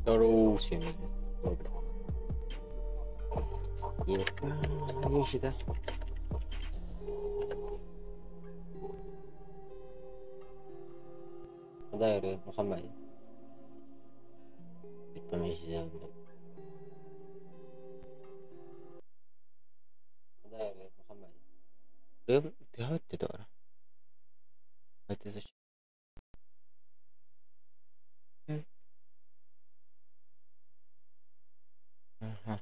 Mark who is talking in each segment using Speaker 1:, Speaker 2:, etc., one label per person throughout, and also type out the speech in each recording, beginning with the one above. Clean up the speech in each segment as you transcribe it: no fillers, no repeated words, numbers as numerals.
Speaker 1: Здорово всем. Ещё, Да, Мухаммад. Ага.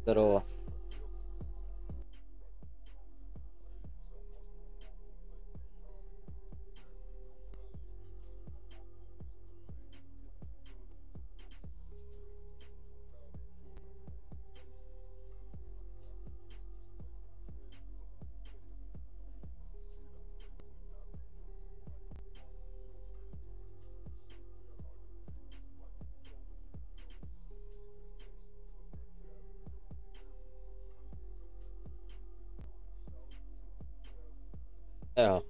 Speaker 1: Здорово. Так.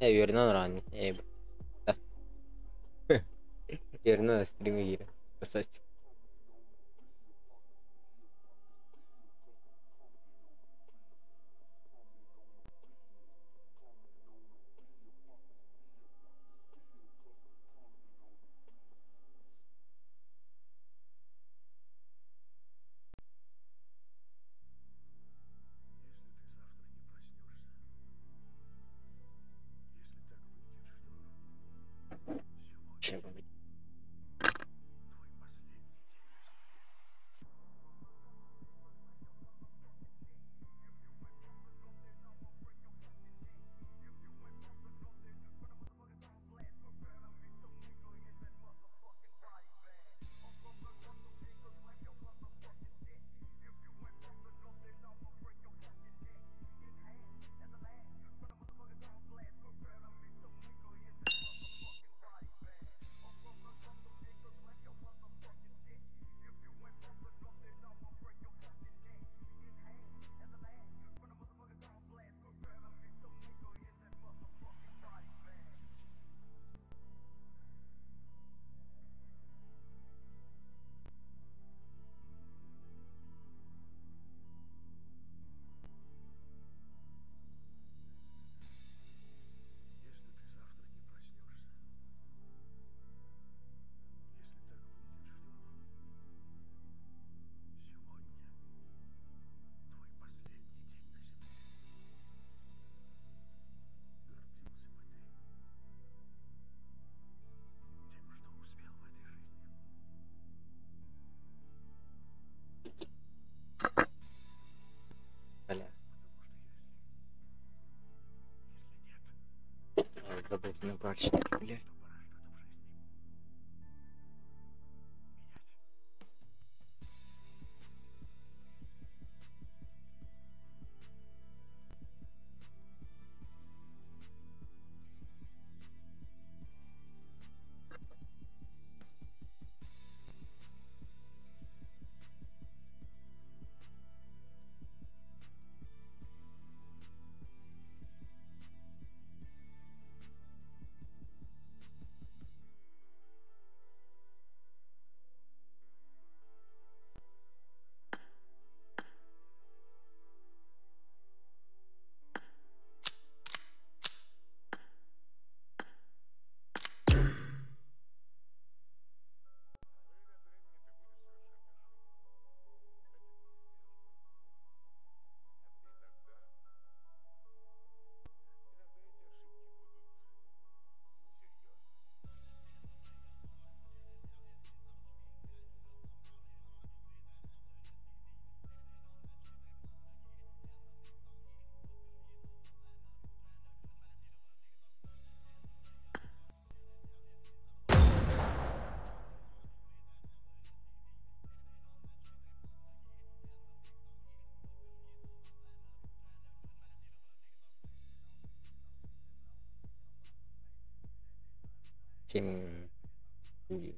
Speaker 1: Я верну ранее. Я Верну с премьеры. Красавчик. Ща, погоди. Бля. Забыл напарщик, бля. Чем будешь?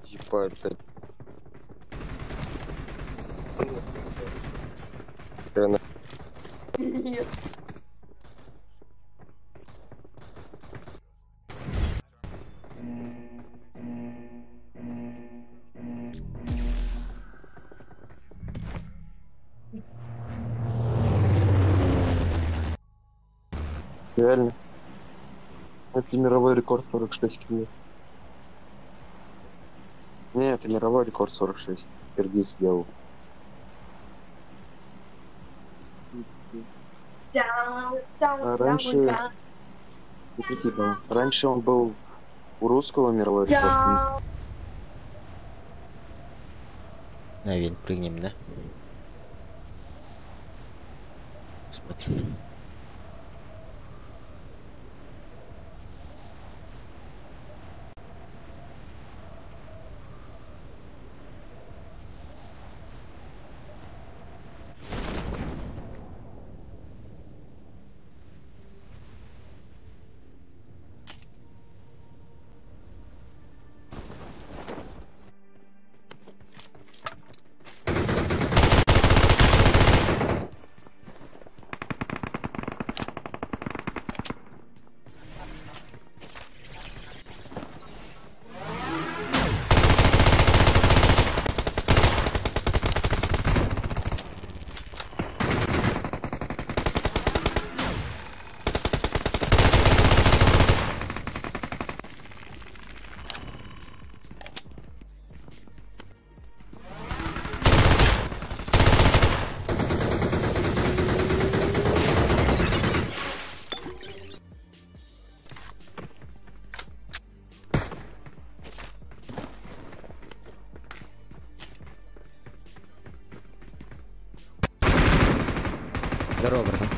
Speaker 2: Ебать, блядь. Реально.
Speaker 3: Нет.
Speaker 2: Реально. Это мировой рекорд 46 кило. Не, это мировой рекорд 46. Киргиз сделал. А раньше... Типа, раньше он был у русского мировой рекорд.
Speaker 1: На вин прыгнем, да? Смотрим. Здорово, братан.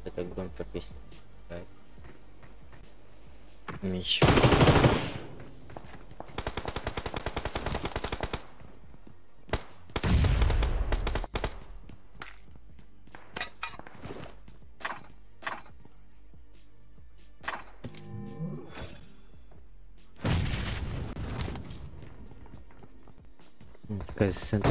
Speaker 1: Это громко песня. Меч. Какая центр.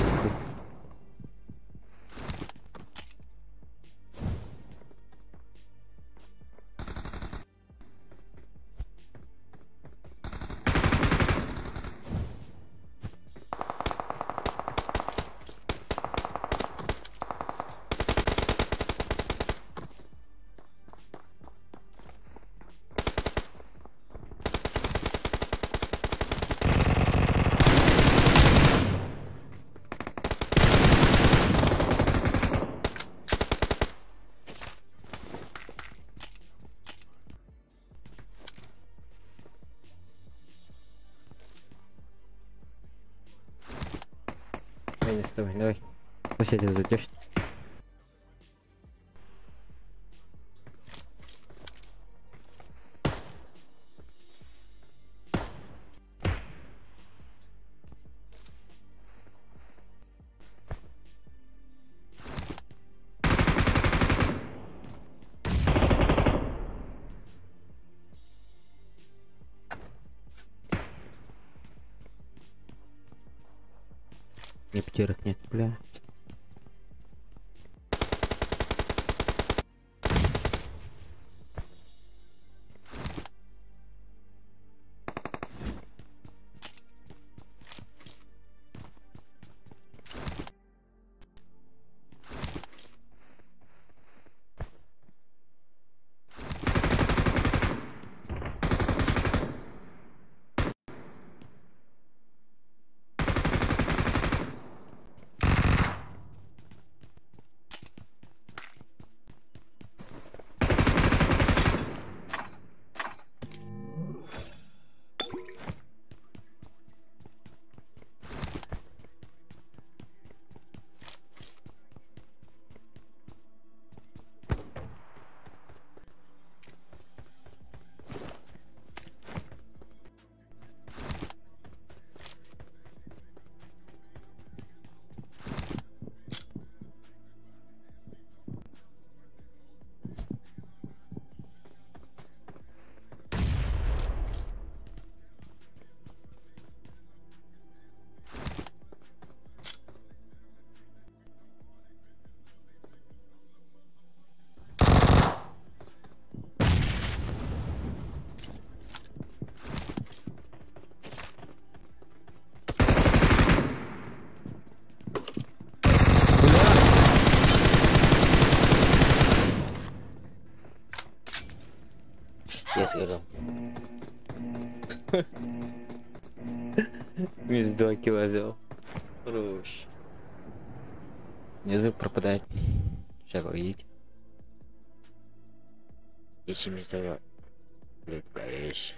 Speaker 1: Давай, давай, давай. Пусть этим зайдешь. Не пятерок нет, блядь. Я сыграл. Минус 2 кило взял. Хорош. Мне звук пропадает. Сейчас погодите. Ищем из Блядь, вещь.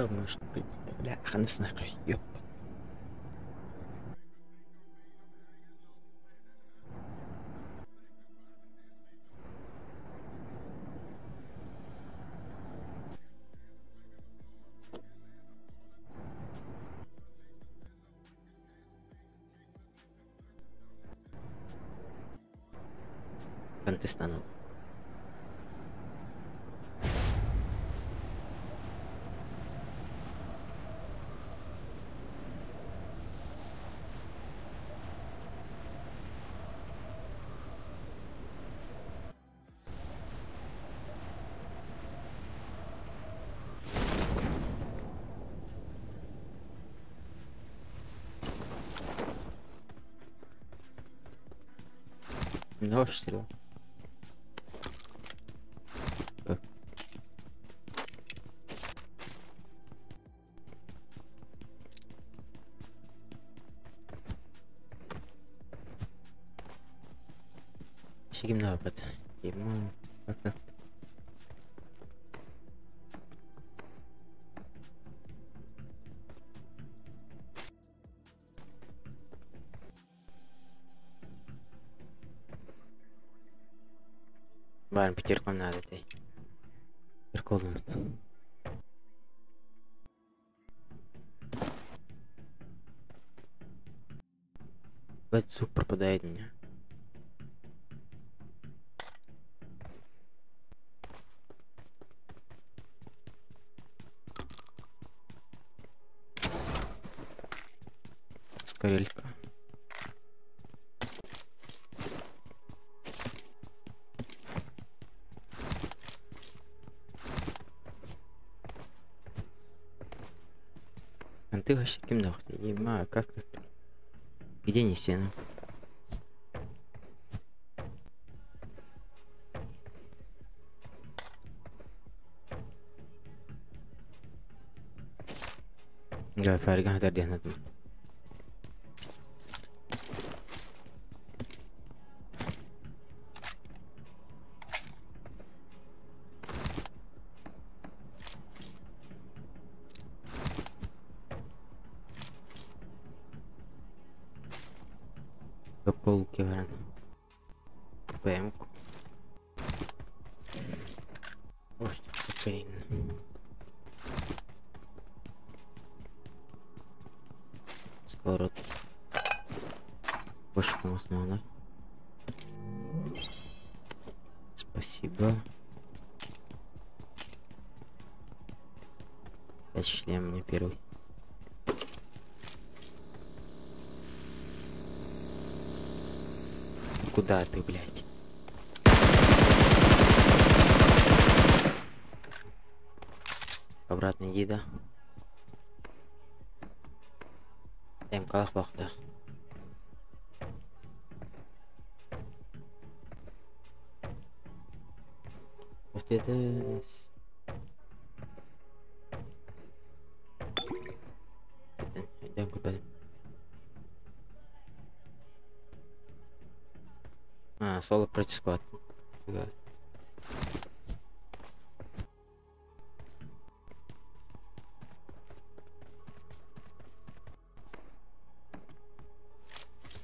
Speaker 1: Да, может быть. Бля, ханыс нахуй, ёп. Contestando. No, stil. Сигим напад. Ему как Баар пятерком надо ты. Приколом. Блять, звук пропадает у меня. Скорелька. А ты вообще кем нахуй? Ема, как так? Где не все, ну? Да, фарган хатар Полки варан. ПМ-ку. Может, кокаин. Скоро. Башку основной. Спасибо. Пять шлем мне первый. Куда ты, блядь? Обратно иди, да? Эм, калах бахта. Вот это... Идем куда? А, соло против склад. Да.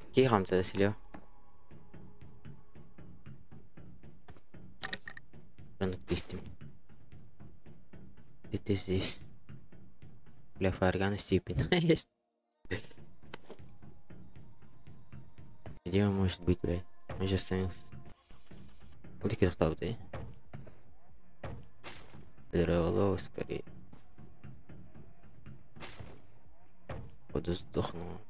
Speaker 1: Какие рамты заселил? Ты здесь. Бля, фаргана степень есть. Где он может быть, блядь? Он же остановился. Вот такие захваты. Здорово, скорее. Буду сдохну.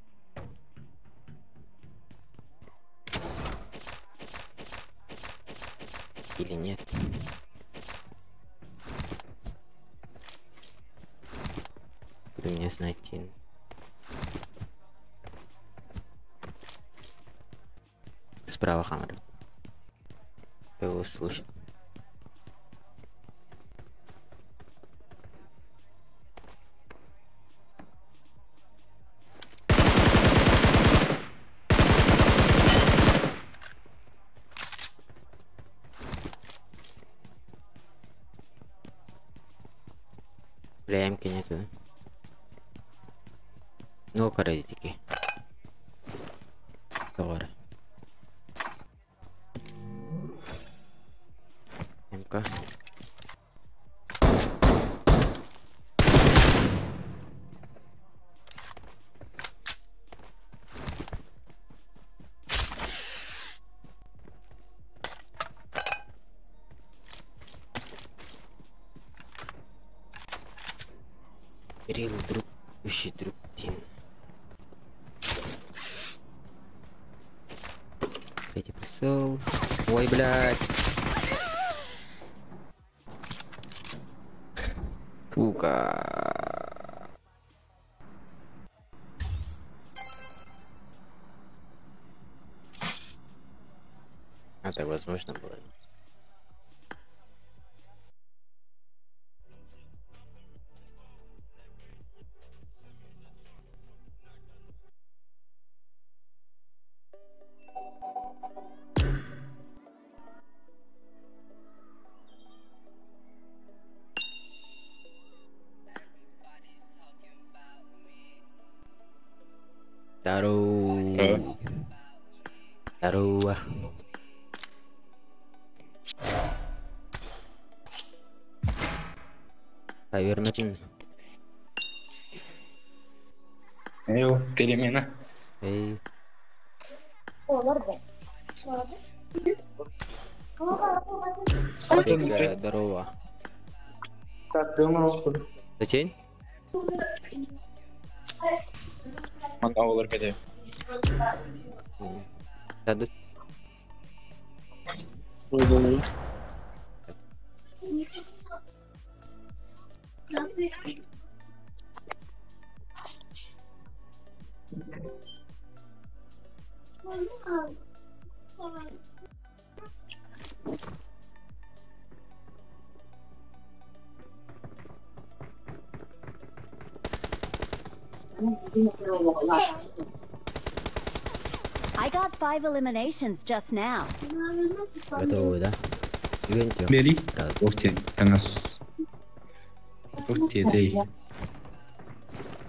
Speaker 1: Или нет? Откуда мне знать? Справа хаммер. Я его слышу. Бля, эмки нету, да? Ну, короче, Товары. МК. Рил друг, ущи друг, тин. Третий прицел. Ой, блядь. Сука. А так возможно было. Здорово. Здорово. Повернуть.
Speaker 4: Эй, перемена.
Speaker 1: Эй. Здорово.
Speaker 4: Так, ты
Speaker 1: Зачем?
Speaker 4: Мангал РКД.
Speaker 1: Да, да.
Speaker 5: I got 5 eliminations just now.
Speaker 1: Готовы, да?
Speaker 4: Бери. Ух ты, нас. Ух ты, ты.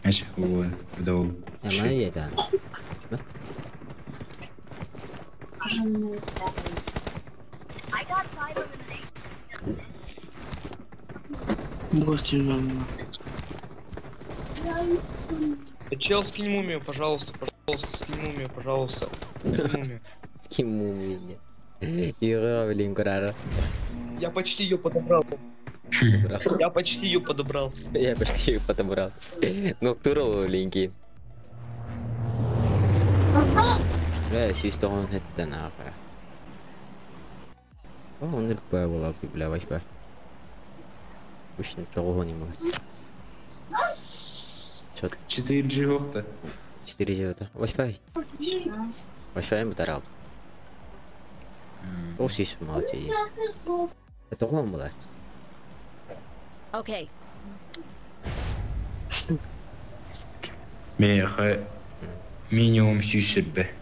Speaker 4: Знаешь, вот, да.
Speaker 1: Это.
Speaker 5: I got 5 eliminations.
Speaker 6: Чел, скинь мумию, пожалуйста, пожалуйста, скинь мумию, пожалуйста. Скинь мумию.
Speaker 1: Скинь мумию. Блин, курара.
Speaker 6: Я почти ее подобрал. Я почти ее подобрал.
Speaker 1: Я почти ее подобрал. Ну, кто блинки. Бля, свистон это нахуй. О, он РП была, бля, Wi-Fi. Очень того не могу.
Speaker 4: 4G вот-то.
Speaker 1: 4G вот-то. Wi-Fi. Wi-Fi батарал. О, здесь молодец. Это он был.
Speaker 5: Окей.
Speaker 4: Меха минимум сюсебе.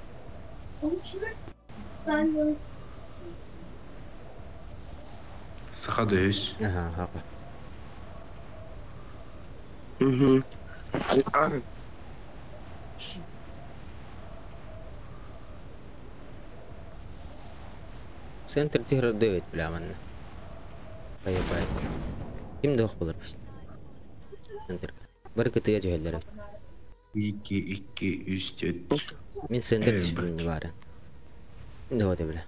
Speaker 4: Сахадыш.
Speaker 1: Ага, ага.
Speaker 2: Угу.
Speaker 1: Центр тигра 9, бля, манна. Поебать. Ким дох булар бит. Центр. Бар кытыга түһэллэр.
Speaker 4: 2 2 3 4.
Speaker 1: Мин центр түһүн бары. Ким дох бля.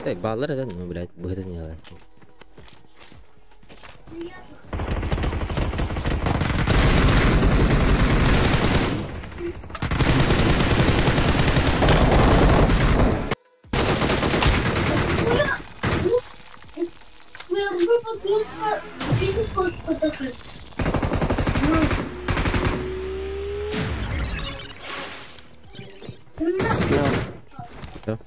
Speaker 1: Эй, баллар это, ну, блядь, быһыты не алар. Что?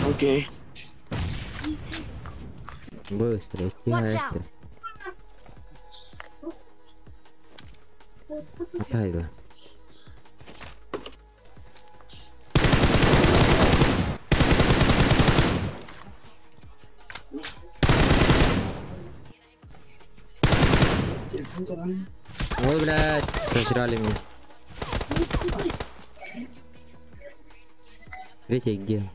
Speaker 6: Окей.
Speaker 1: Быстро, быстро. Отайда. Ой, блядь, сожрали меня. Третий где?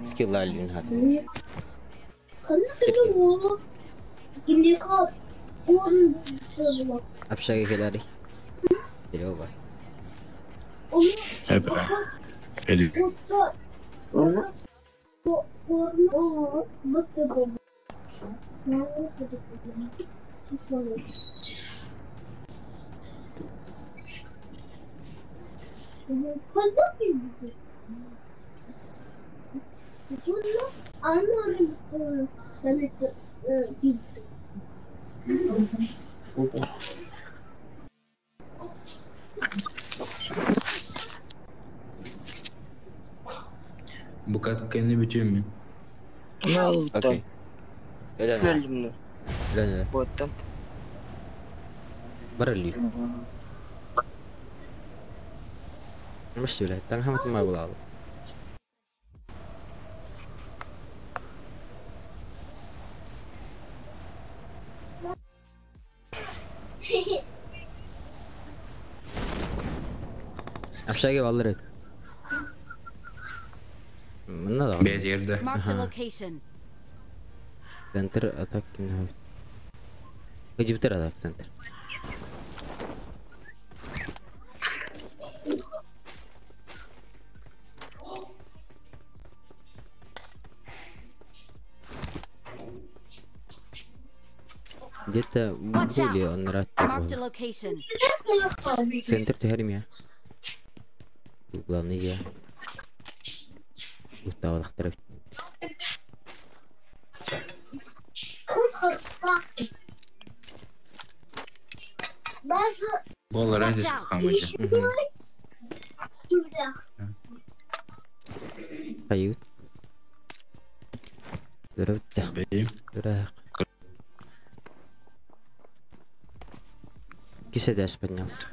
Speaker 1: Скилл Люнхат. Общага кэлээри. Серега.
Speaker 4: Букат кэнни бүтүөм.
Speaker 1: Окей. Өлөн. Өлөн.
Speaker 6: Боттан.
Speaker 1: Барали. Мش блядь, там хамат ма булалы. Общаги баллар. Мына да.
Speaker 4: Бэт жерде.
Speaker 1: Центр атак ким Гыжыбытыр атак центр. Где-то были он рад. Центр түһәрим я. Главный я. Уттавалахтар.
Speaker 4: Бол раньше хамыча.
Speaker 1: Ают. Дурак. Киседеш поднялся.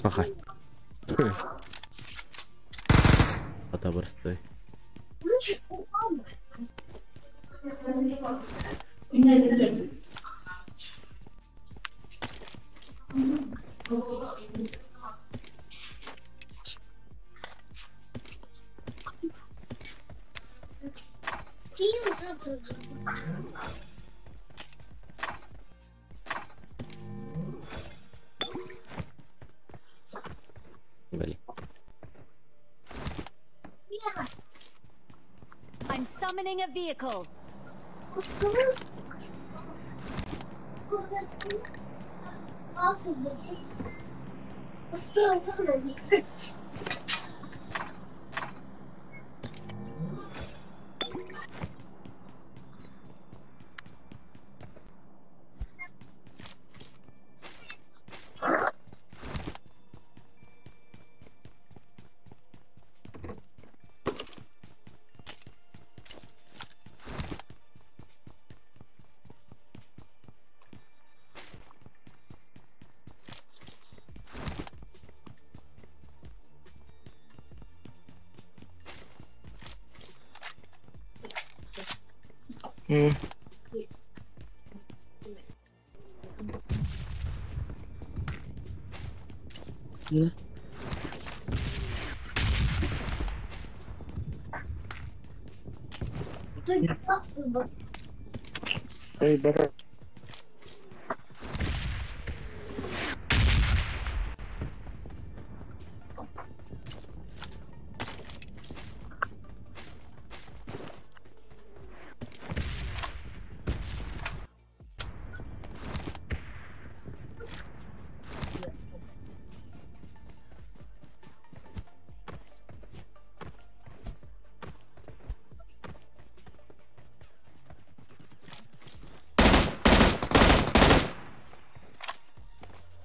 Speaker 1: Махай. Отобор, стой. Блин.
Speaker 5: I'm summoning a vehicle.
Speaker 6: Ну.
Speaker 2: Эй, бара.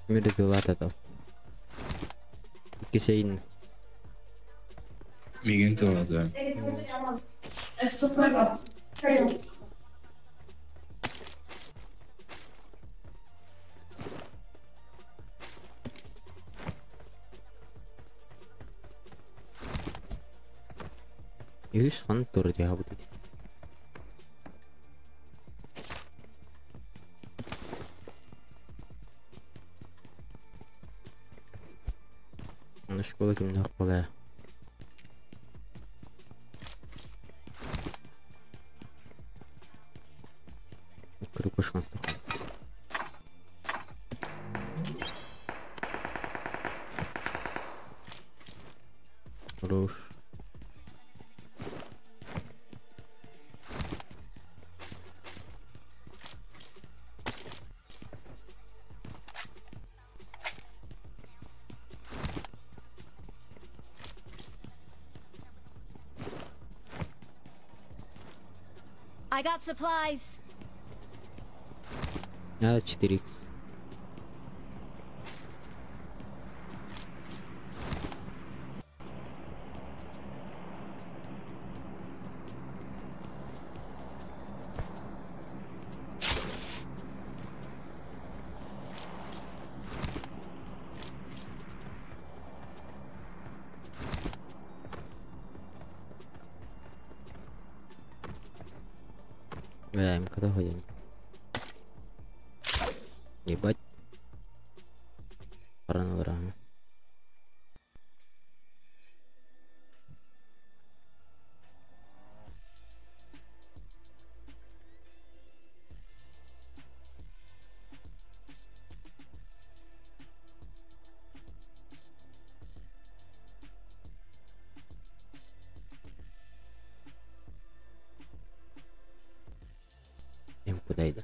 Speaker 1: Мирдулата то. Кисейн.
Speaker 4: Мигин тылады.
Speaker 1: Үс хан тур диабыт. Аны школа кимнәр була. Крупышкан стох. Хорош.
Speaker 5: I got supplies.
Speaker 1: Надо 4х. Бля, МК ходим. Ебать. Паранорама. Эм куда иду?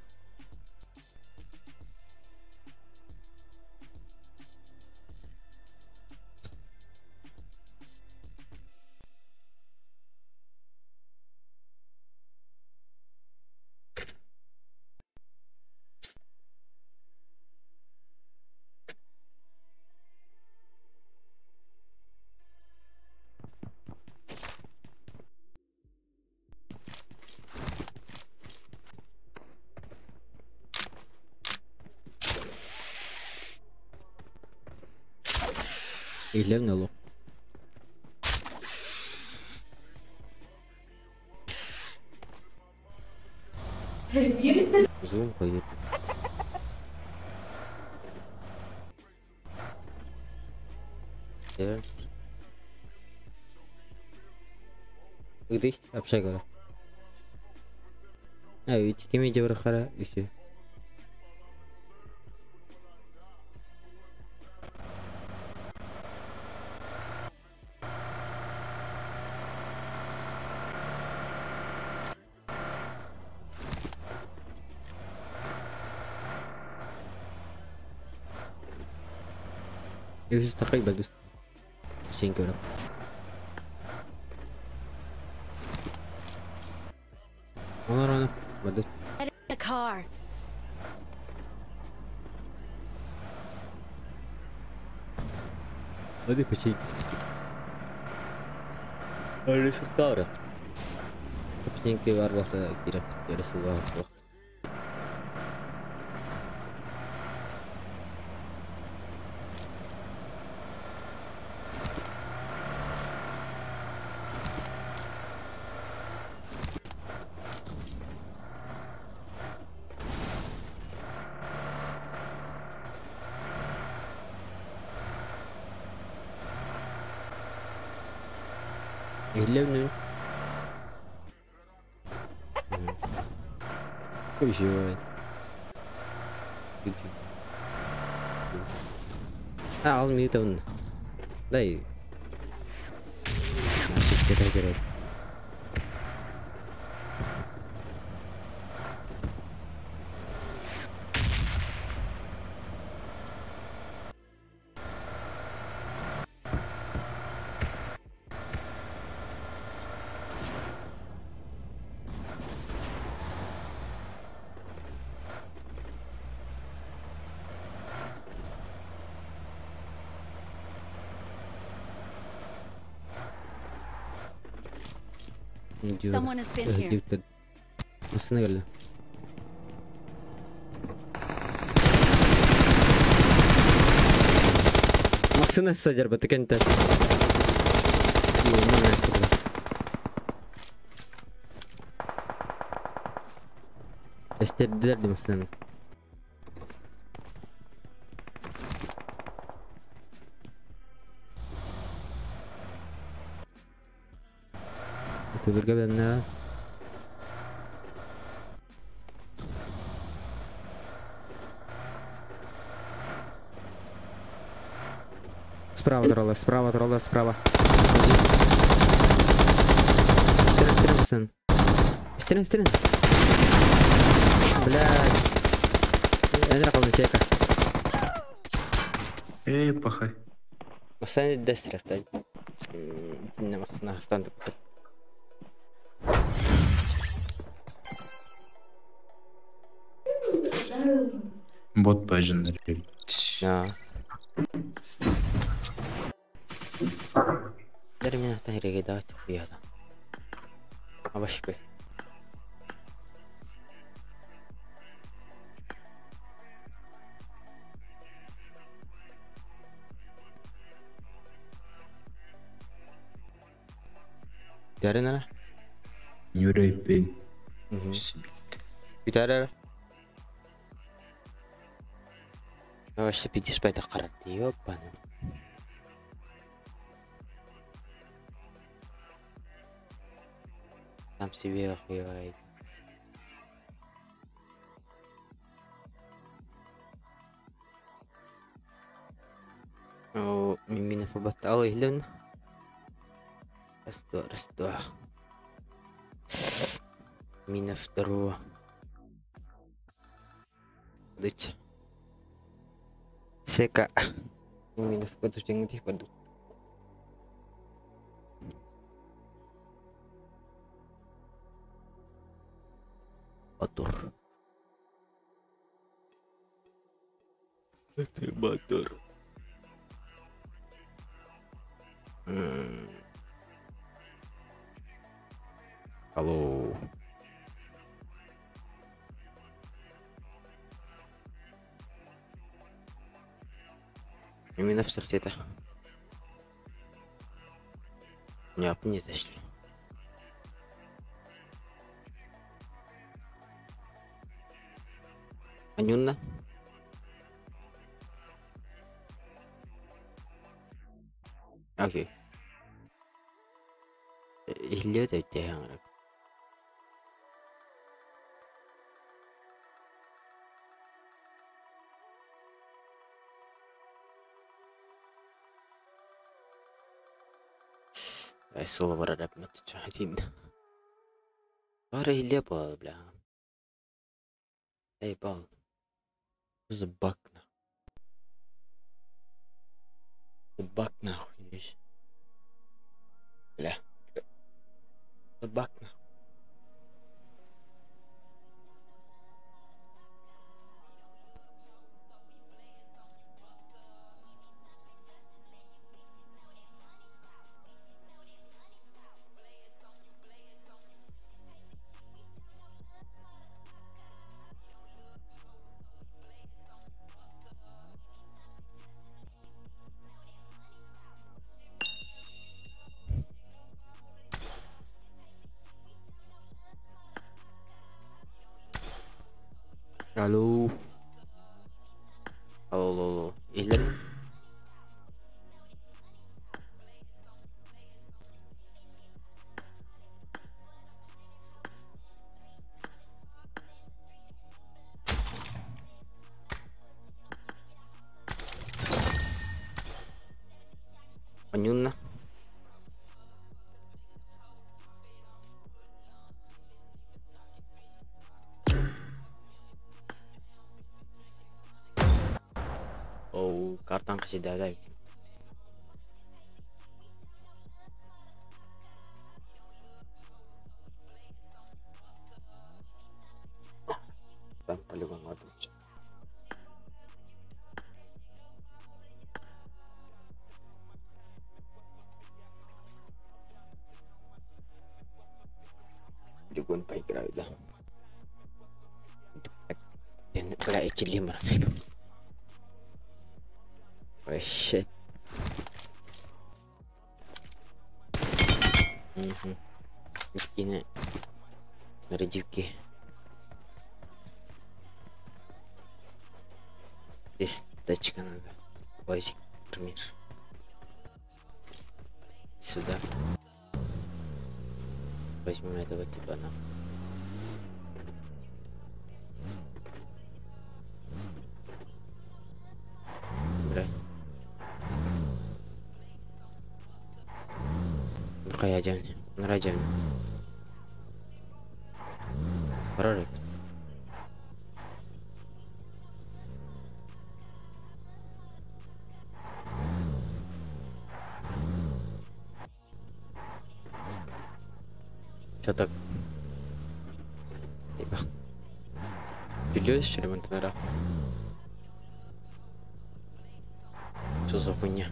Speaker 1: İlem ne oğlum? Zoom koyuyor. Evet. Иди, общага. А, ведь кеми деврахара и все. Yusuf تقريبا دوست 20 كيلو. انا بدوس.
Speaker 5: Get in the car.
Speaker 1: Hadi peşin. Öyle sıkar. Peşin var basa girip yarısı var. Иһиллэбин. Еще. А, ал митон. Дай. Керек.
Speaker 5: Someone has been here.
Speaker 1: Masına geldi. Masına sajar batı kente. Estirdiler de masına. تبرقى Справа трола, справа трола, справа. Стрель, стрель, стрель, стрель. Блядь. Я не сека.
Speaker 4: Эй, пахай.
Speaker 1: Масаны дестрэх тай. Инна масына станды.
Speaker 4: Бот пажын.
Speaker 1: Да. Дермин тахиреге да хуяда. Абашпе. Дарина?
Speaker 4: Нюрей.
Speaker 1: Битара. Вообще пидиш пайда қарады, ёбаный. Там себе охуевает. О, мимина фабатал ихлен. Раз, два, раз, два. Мина второго. Дыча. Сека. Мина в коту тингти паду. Батур. Это Батур. Алло. Именно в это. Не, не зашли. Анюнна. Окей. Илет өтө. Ай соло барар эпмет чахтин. Бара иле бол, бля. Эй, бал. Что за баг нахуй? За баг нахуй есть. Бля. За баг нахуй. Алло. Алло, алло, алло. Иһиллэр. Картан да. Там полигон ладуча. Полигон поиграю, да. Бля, эти лиморы. Ой, щит. Угу. Нарядивки. Здесь тачка надо. Лазик, например. Сюда. Возьмем этого типа нам. Бля. Ну-ка, я дем. Прорыв. Что так? Пилёшь ремонтнера? Что за хуйня?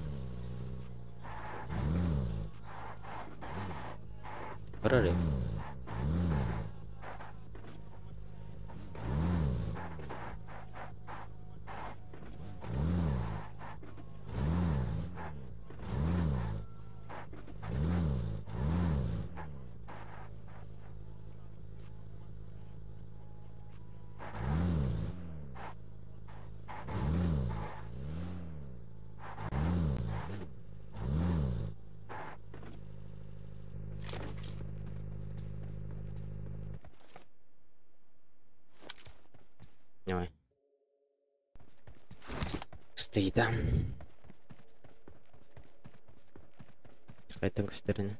Speaker 1: Прорыв. Давай. Стои там. Қайтан күштеріне.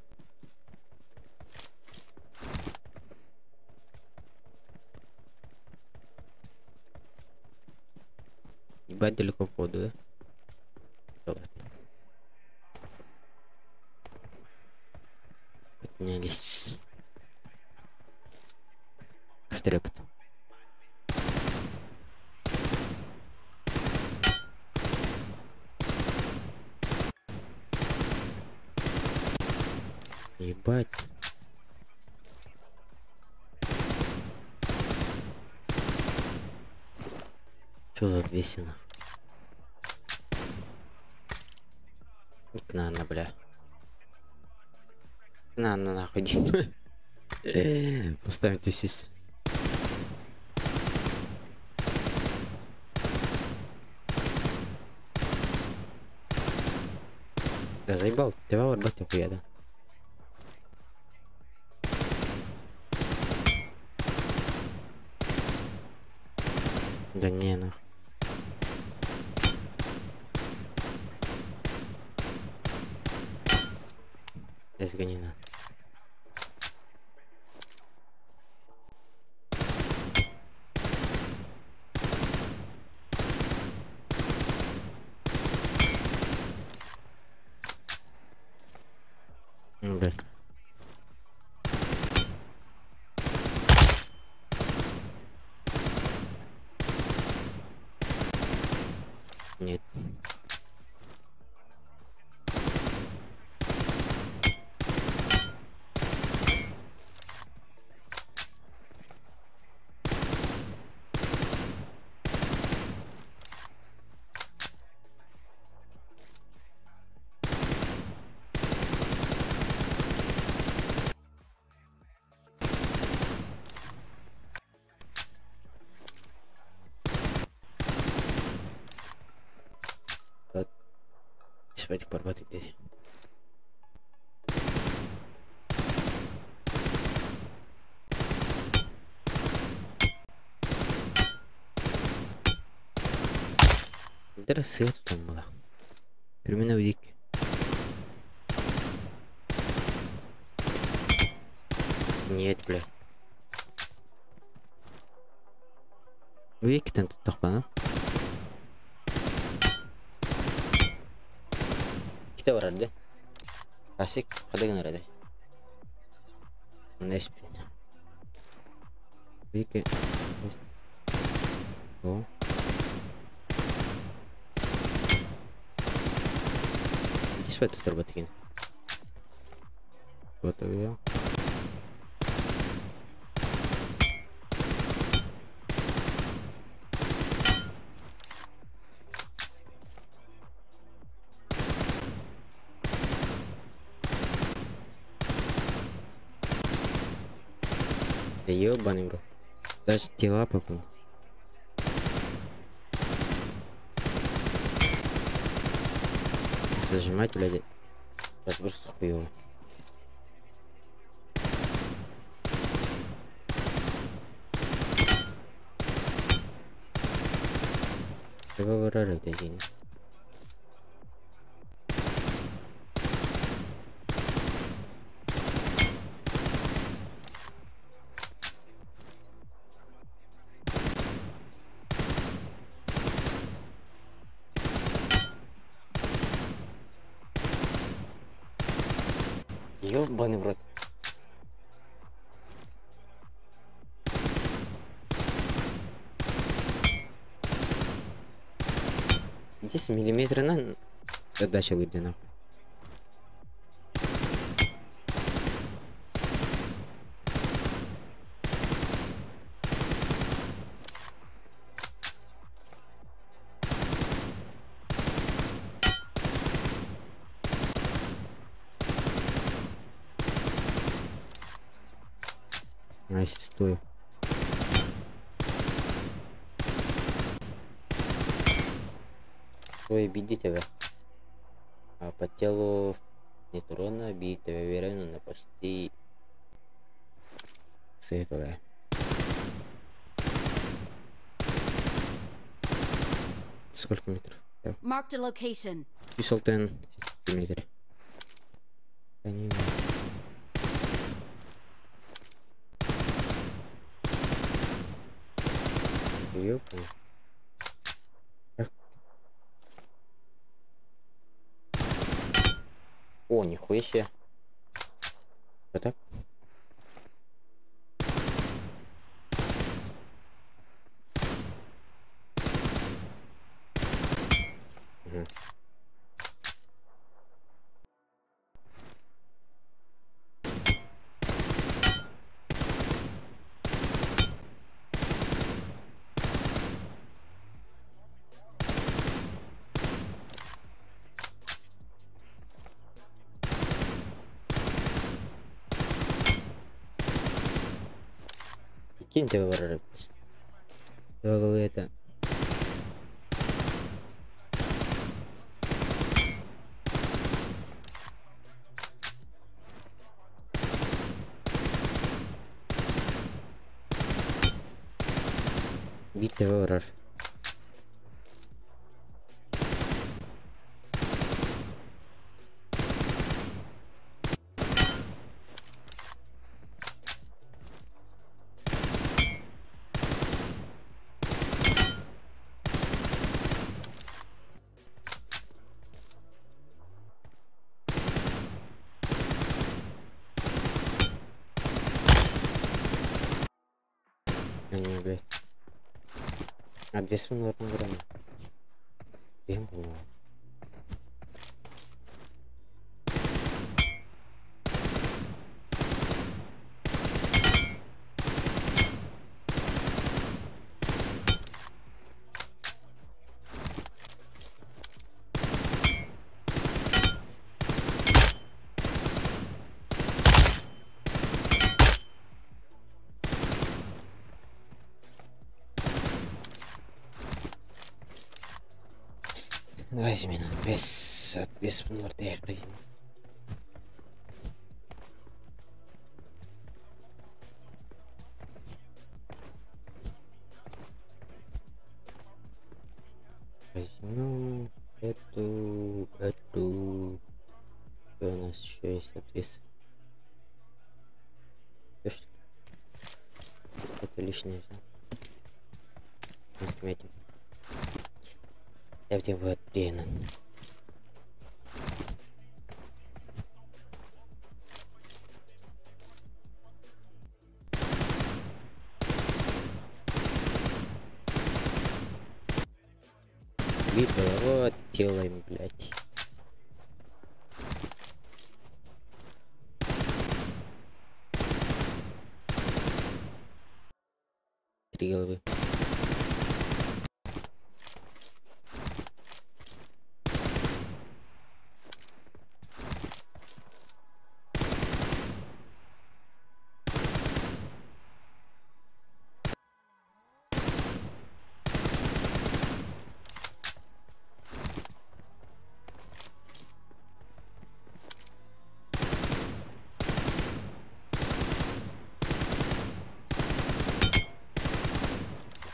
Speaker 1: Ебать далеко входу, да? Да ладно. Поднялись. Стрепот. Ебать. Что за 200 нахуй? На, на, бля. На, на, нахуй, иди. Поставим тысяч. Да заебал, тебя ворбать охуя, да? Да не, нахуй. Я сгони на. Ну, блядь. Нет. Спать порвать здесь. Здравствуйте, там была. Примерно в дике. Нет, бля. Вики там тут тохпана. Иккитэ барар да. Асик хада гынар этэй. Неспин. Вики. О. Здесь вот тут работает. Вот я. Да ёбаный в рот. Даже тела попал. Зажимать, блядь. Разброс хуёво. Давай вырары день. Ёбаный в рот. 10 миллиметров на задача выйдет нахуй. Найс, стой. Ой, беди тебя. А по телу нет урона, бить тебя уверенно, но почти светлая. Сколько метров?
Speaker 5: Marked a location.
Speaker 1: 5 метр. Ёпта. О, нихуя себе. Вот так? Угу. Кинь тебя воротить. Это. Бить тебя ворот. Не, блядь. А две суммы грамма. Я понял. Возьми нам без без. Возьмем эту. Что у нас еще есть отвес? Это лишнее взял. Отметим. Я где вот блин. Биир голова делаем, блядь. Три головы.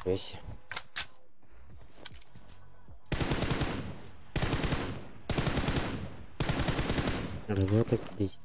Speaker 1: Весь. Работа 10.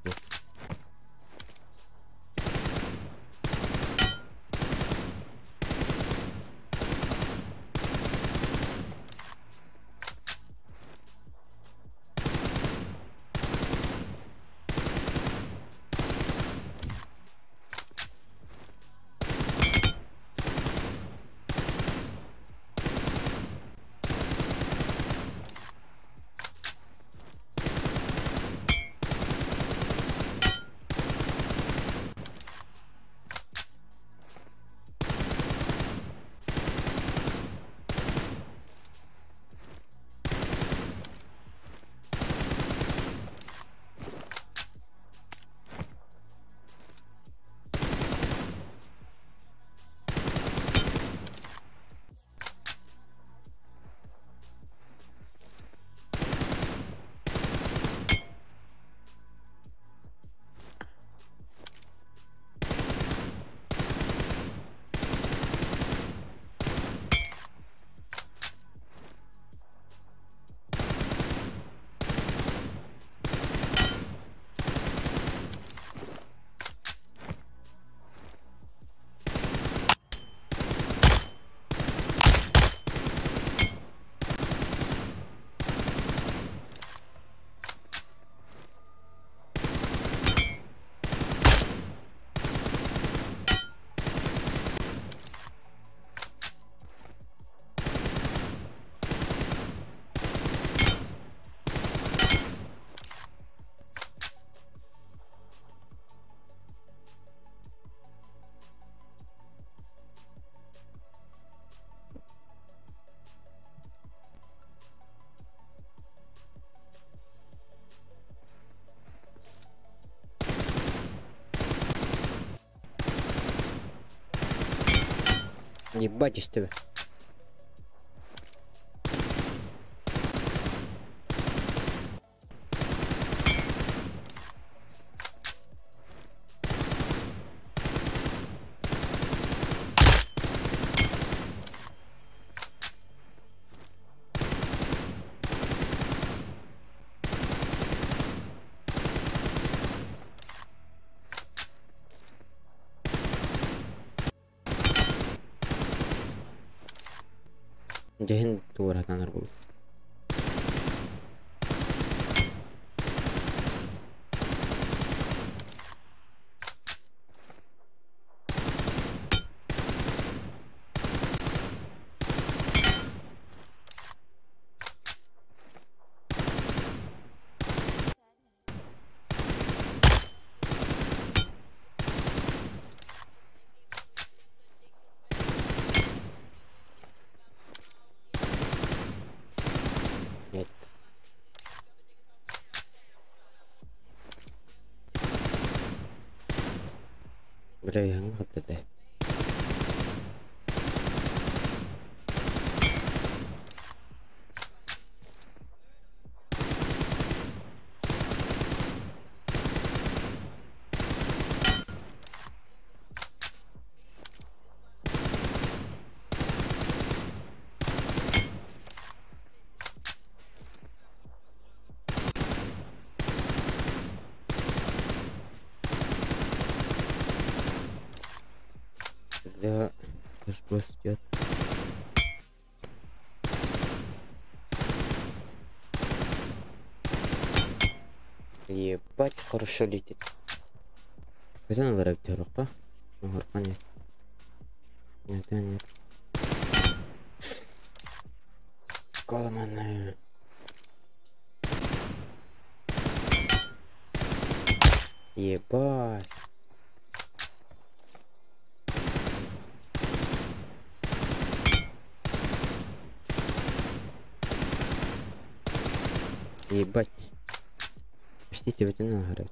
Speaker 1: Ебать из тебя. Дьэһин туора танар буолуо. Нет. Бля, я не хатты. Бля, сброс идет. Ебать, хорошо летит. Хотя надо рука. Рука нет. Нет, нет. Коломаны. Ебать. Ебать. Простите, вот не надо.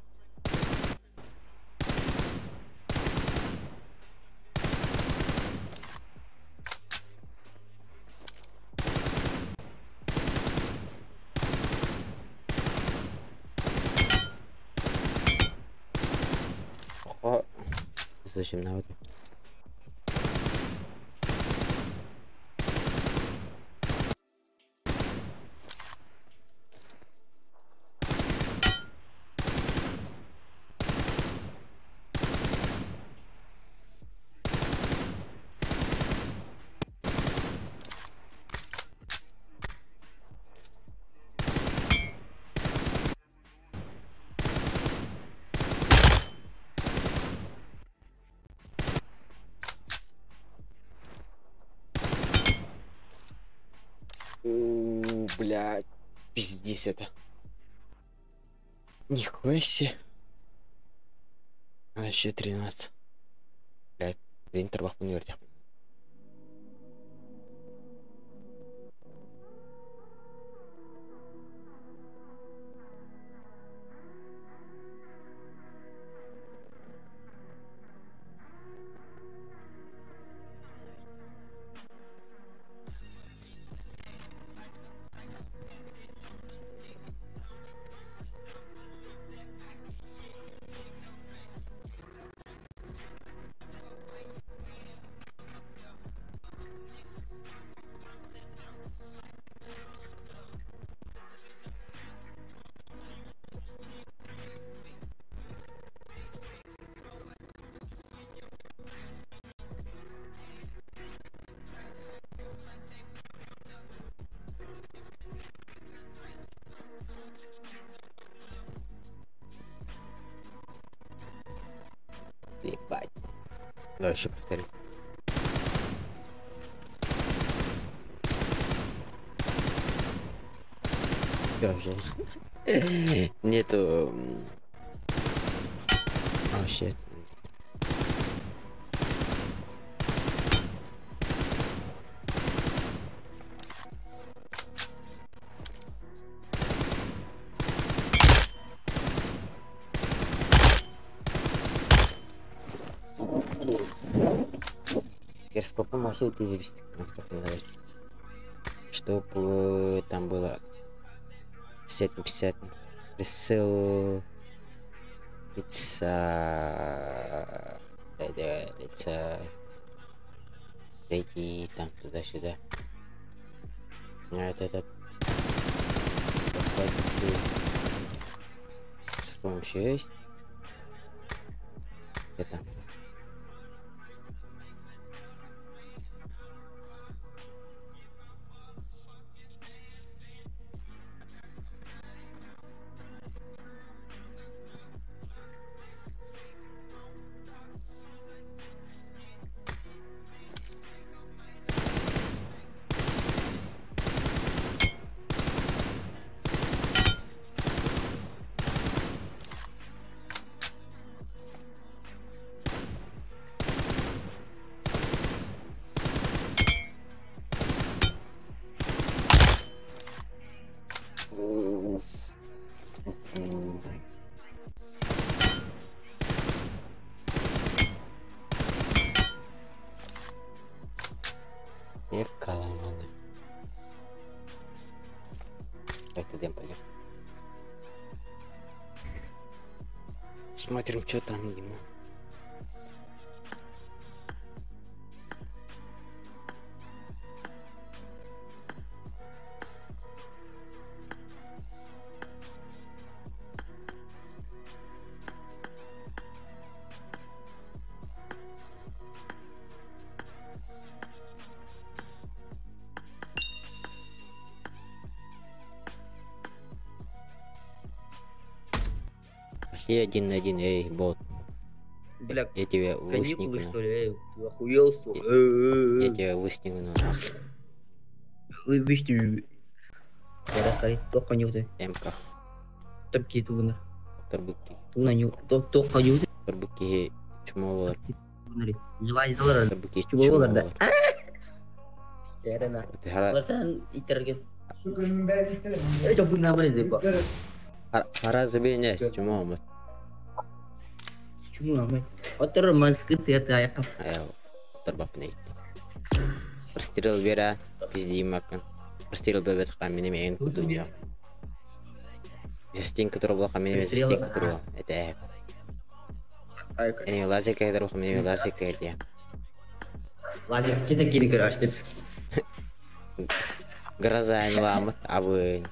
Speaker 1: Зачем надо? Блядь, пиздец это. Нихуя себе. А еще 13. Блядь, принтер бахпын вертях. Ебать. Давай еще повторим. Всё, уже. Нету. О, щит. Гироскопом вообще ты зависит, чтобы там было 50 на 50. Прицел лица, лица, третий там туда-сюда. Это этот с помощью это. Смотрим, что там ему. Пошли один на один, эй, бот.
Speaker 6: Бля,
Speaker 1: я тебя
Speaker 6: каникулы,
Speaker 1: высникну.
Speaker 6: Что ли? Эй, ты охуел, что ли?
Speaker 1: Я тебя высникну.
Speaker 6: Вы,
Speaker 3: Кай, тоққа нюты.
Speaker 1: МК.
Speaker 3: Тырки тугуна.
Speaker 1: Торбуки.
Speaker 3: Тугуна ню, тоққа нюты.
Speaker 1: Торбуки чмо болар.
Speaker 3: Желай
Speaker 1: Торбуки
Speaker 3: Чмо
Speaker 1: чмо
Speaker 3: болар да.
Speaker 1: болар.
Speaker 3: Терена.
Speaker 1: Хара
Speaker 3: Ларсан итерге. Чобуна бар зеба.
Speaker 1: хара забей чмо мат.
Speaker 3: Чмо амай. Отор маскы тета аяқас.
Speaker 1: Аял. Торбап нейт. Прострел бера, пизди макан. Прострел бебет камени мен кудум я. Застенка турбла камени мен застенка турбла. Это Эми лазер кайдар камени лазер кайдар.
Speaker 3: Лазер кете кири көрөштүр.
Speaker 1: Гроза ламат абы.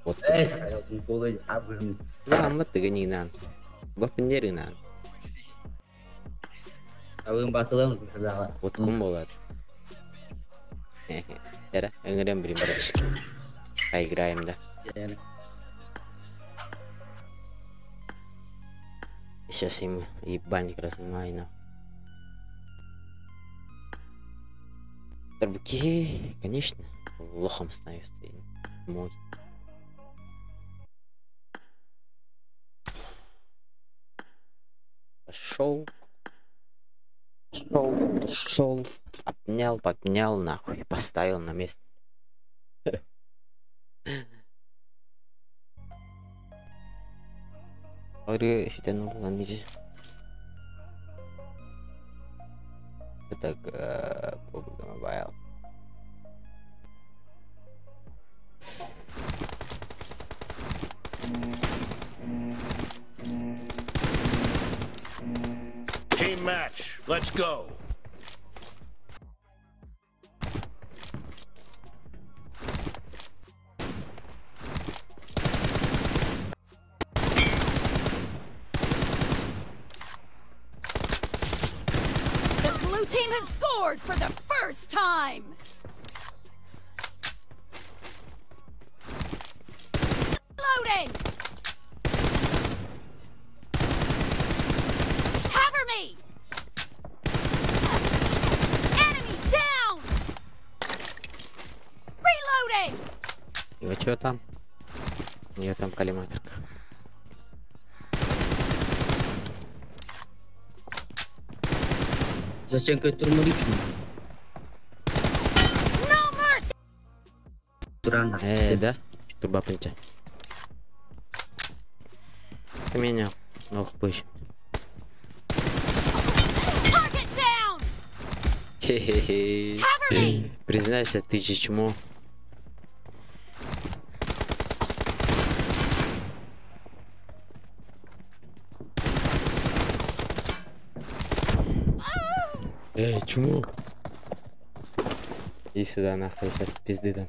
Speaker 1: Вот.
Speaker 3: Э, сакай, колы абы.
Speaker 1: Ламат дегенинан. Бапнеринан.
Speaker 3: Абын басылым кызалас.
Speaker 1: Вот кум болар. Эра, өңөрөм бирин братишка. Поиграем, да. Сейчас ему ебальник разломаю, нахуй. Тарбуки, конечно, лохом становится. Мой. Пошел. Шел, шел. Обнял, поднял, нахуй. Поставил на место. Так, PUBG Mobile.
Speaker 7: Team match. Let's go.
Speaker 5: The blue team has scored for the first time. Loading. Cover me. Enemy down. Reloading.
Speaker 1: И что там? У нее там коллиматорка.
Speaker 3: Зачем турмурик?
Speaker 5: No mercy.
Speaker 3: Турана.
Speaker 1: Да? Турба пынча. Меня. Ох, пусть.
Speaker 5: Target down.
Speaker 1: Хе-хе-хе.
Speaker 5: Cover me.
Speaker 1: Признайся, ты же чмо. Эй, чмо. Иди сюда, нахуй, сейчас пизды дам.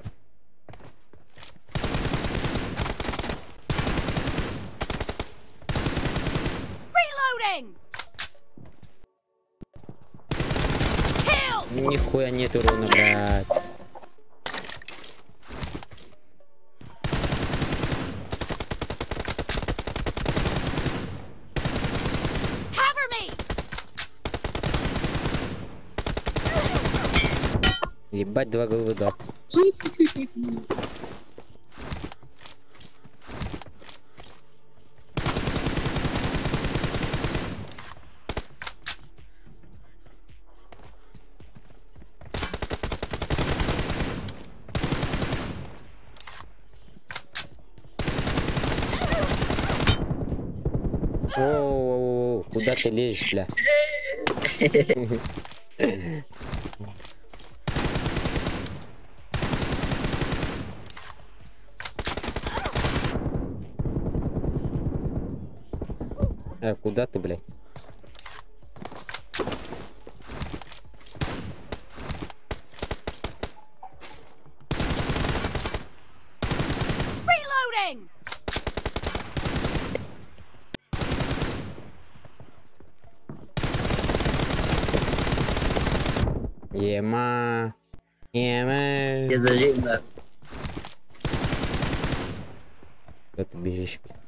Speaker 5: Reloading. Kill.
Speaker 1: Нихуя нет урона, брат.
Speaker 5: Cover me.
Speaker 1: Ебать, два головы дал. Оу, куда ты лезешь, бля? А куда ты, блядь?
Speaker 5: Reloading.
Speaker 1: Ема. Ема.
Speaker 3: Я зажим,
Speaker 1: Куда ты бежишь, блядь?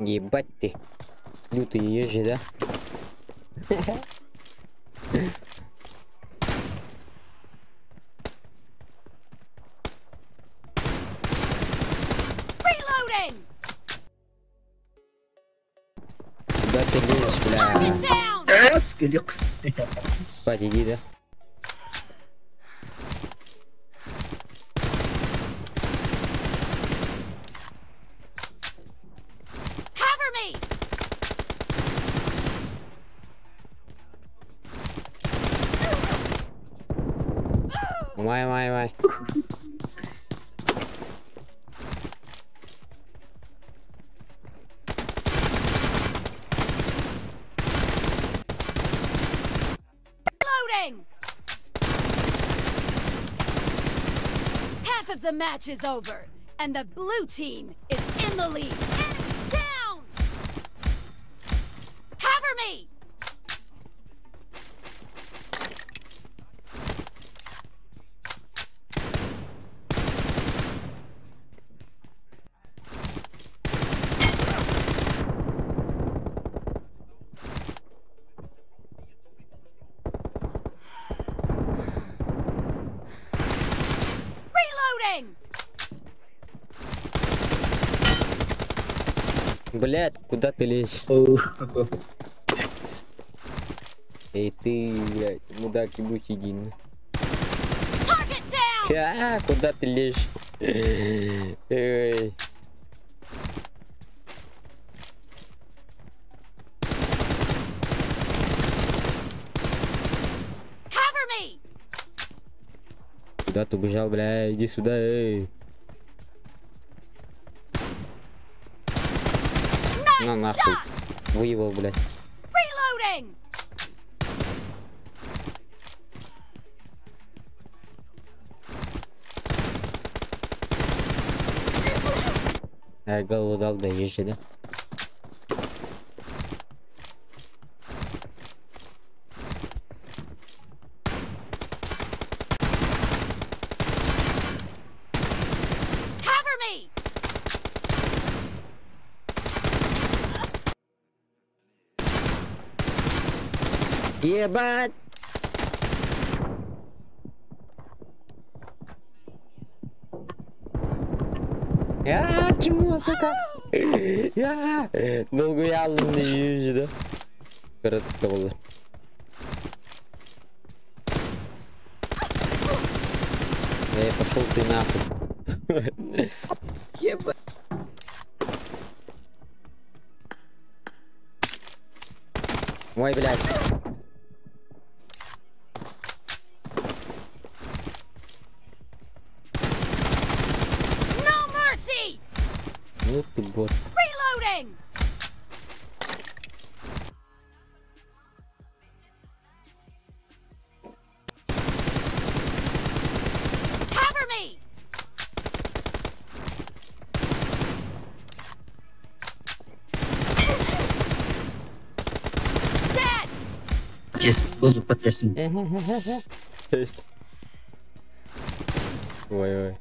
Speaker 1: Ебать ты. Лютый езжи, да?
Speaker 5: Reloading!
Speaker 1: Куда ты лезешь, бля?
Speaker 5: Target down!
Speaker 1: Спать иди, да?
Speaker 5: Cover me!
Speaker 1: Май, май, май.
Speaker 5: Reloading! Half of the match is over, and the blue team is in the lead. Enemy down! Cover me! Reloading!
Speaker 1: Блядь, куда ты лезешь? Эй ты, блядь, мудак ебучий, иди.
Speaker 5: Target down!
Speaker 1: А, куда ты лезешь? Эй.
Speaker 5: Cover me!
Speaker 1: Куда ты убежал, бля? Иди сюда, эй. На
Speaker 5: Nice
Speaker 1: нахуй.
Speaker 5: shot!
Speaker 1: Выебал, блядь.
Speaker 5: Reloading!
Speaker 1: Я голову дал, да езжи, да?
Speaker 5: Cover me!
Speaker 1: Ебать! Я чему, сука? Я долгуялым езжи, да? Коротко было. Эй, пошел ты нахуй.
Speaker 3: Ебать.
Speaker 1: Ой, блядь.
Speaker 5: No mercy!
Speaker 1: Ну ты бот.
Speaker 5: Reloading! Cover me! Dead!
Speaker 3: Just буду подтесни.
Speaker 1: Есть. Ой, ой.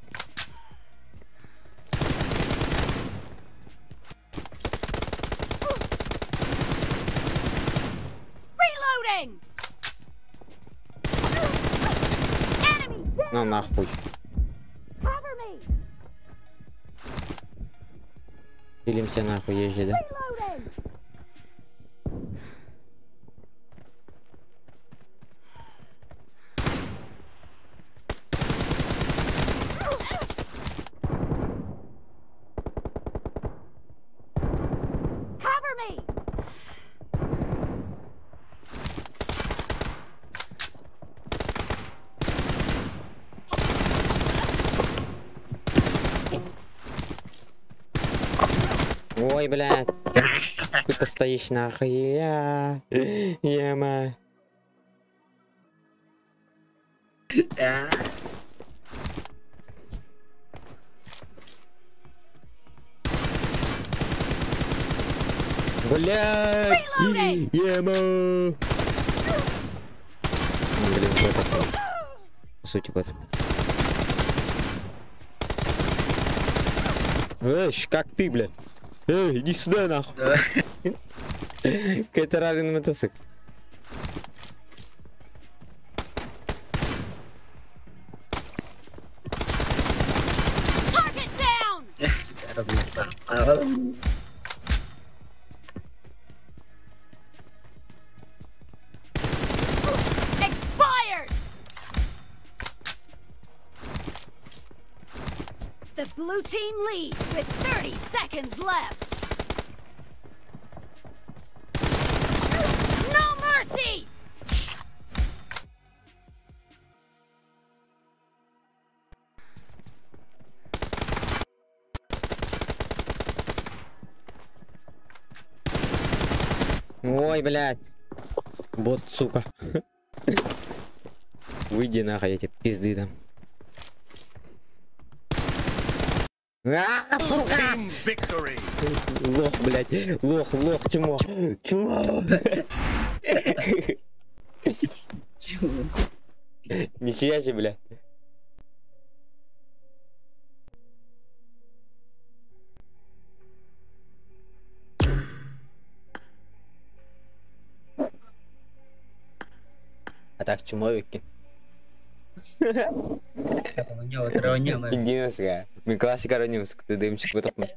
Speaker 5: Reloading! Enemy down!
Speaker 1: На нахуй.
Speaker 5: Cover me!
Speaker 1: Пилимся нахуй, езжи, да?
Speaker 5: Reloading! Cover me!
Speaker 1: Ой, блядь. Ты постоишь нахуй. Я. Ема. Блядь. Ема. Блин, вот это. По сути, вот. Эш, как ты, блядь? Эй, иди сюда нахуй. Кайтералин мотоцикл.
Speaker 5: Target down! Expired! The blue team leads with 30 seconds left. No mercy!
Speaker 1: Ой, блядь. Бот, сука. Выйди нахуй, я тебе пизды дам. А, сука!
Speaker 7: Team victory.
Speaker 1: Лох, блядь. Лох, лох, чмо. Чмо. Нихуя же, блядь. А так чумовики. Иди Мен классика ронюс, ты дымчик вытопну.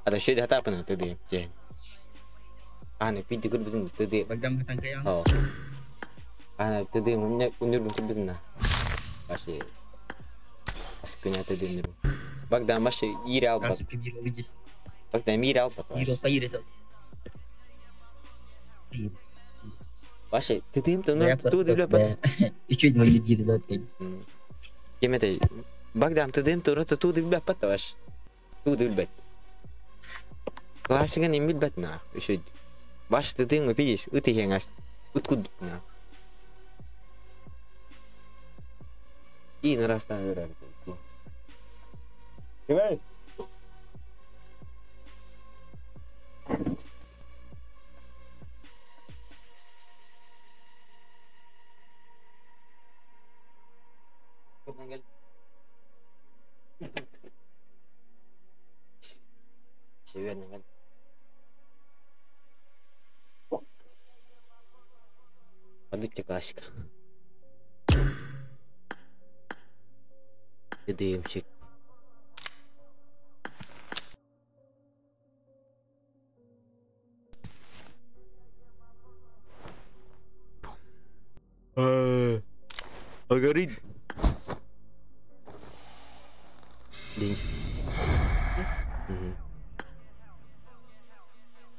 Speaker 1: А то еще хатапна ты дым. А, ну пить гуд будем ты дым. О. А, ты дым, у меня унюрбум ты Вообще. Аскуня ты дым. Богдан, вообще ирал. Богдан, ирал потом. Вообще, ты дым, ты ну ты бля. Кем это? Богдан, ты дым, ты ты ты бля поташ. Ты ты бля. Классика не мид на. Еще. Ваш ты дым, видишь, ты хенгас. Откуда на? И на раз там Давай. Сегодня. Подайте классика. Дымчик. А горит. Денис. Угу.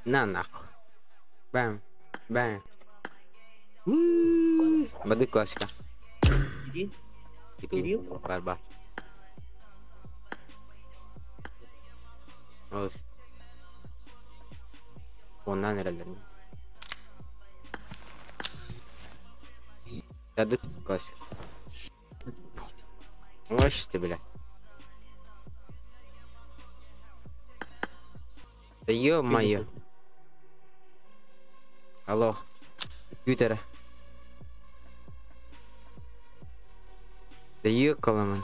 Speaker 1: На нахуй. Бэм. Бэм. Воды классика. Кирилл? Барба. Ondan herhalde. Hadi классика. Ой, ты, бля. Да ё-моё. Алло. Компьютера. Да ё-коломан.